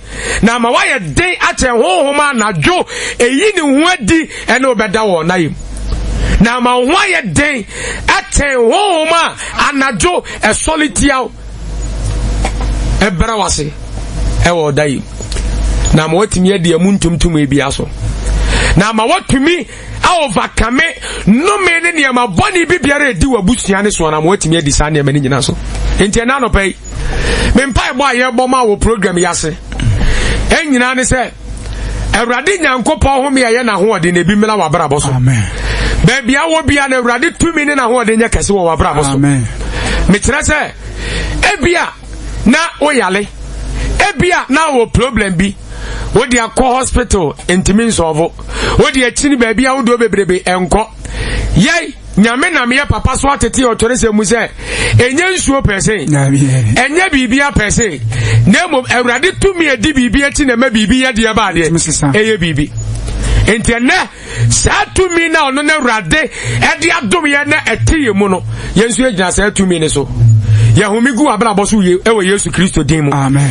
na ama woayɛ den akyɛ honhom anadwo eyi ne ho adi ɛne wobɛda wɔ ɔnayɛ mu na ama wo ho ayɛ den akyɛn honhom a anadwo ɛsɔre tia wo ɛbrɛ wase ɛwɔ ɔda yi na ama watumi adi ɛmu ntomtom bi aso na ama watumi overcome nnome ne nneɛma bɔne bi biara edi w'abusua ne soɔ na ama watumi adi saa nneɛma no nyinaa so nti ɛna anɔpa yi me mpaebɔ a yɛbɔ ma wɔ program yi ase ɛnyinaa ne sɛ awurade nyankopɔn home a ɛyɛ n'ahoɔden na ebi mmra w'abrabɔ so baabi a wɔ bia na awurade tumi ne n'ahoɔden nyɛ kɛse wɔ w'abrabɔ so mekyerɛ sɛ ebia na woyale ebia na wɔ problem bi wode akɔ hospital ntumi nsɔɔvo wode akyini baabi ahodoɔ bebrebe ɛnkɔ yɛi nyame nam yɛ papa so atete ɔtwerɛsɛm mu sɛ ɛnyɛ nsuo pɛse ɛnyɛ biribia pɛse na mmom awurade tumi adi biribi akyi na ɛma biribi yɛ deɛ baadeɛ ɛyɛ biribi nti ɛnɛ saa tumi na ɔno no awurade ɛde adom yɛ na ɛte yɛ mu no yɛn nso yɛgyina saa tumi no so yɛhome gu abrabɔ so ɛwɔ yesu kristo din mu. Amen.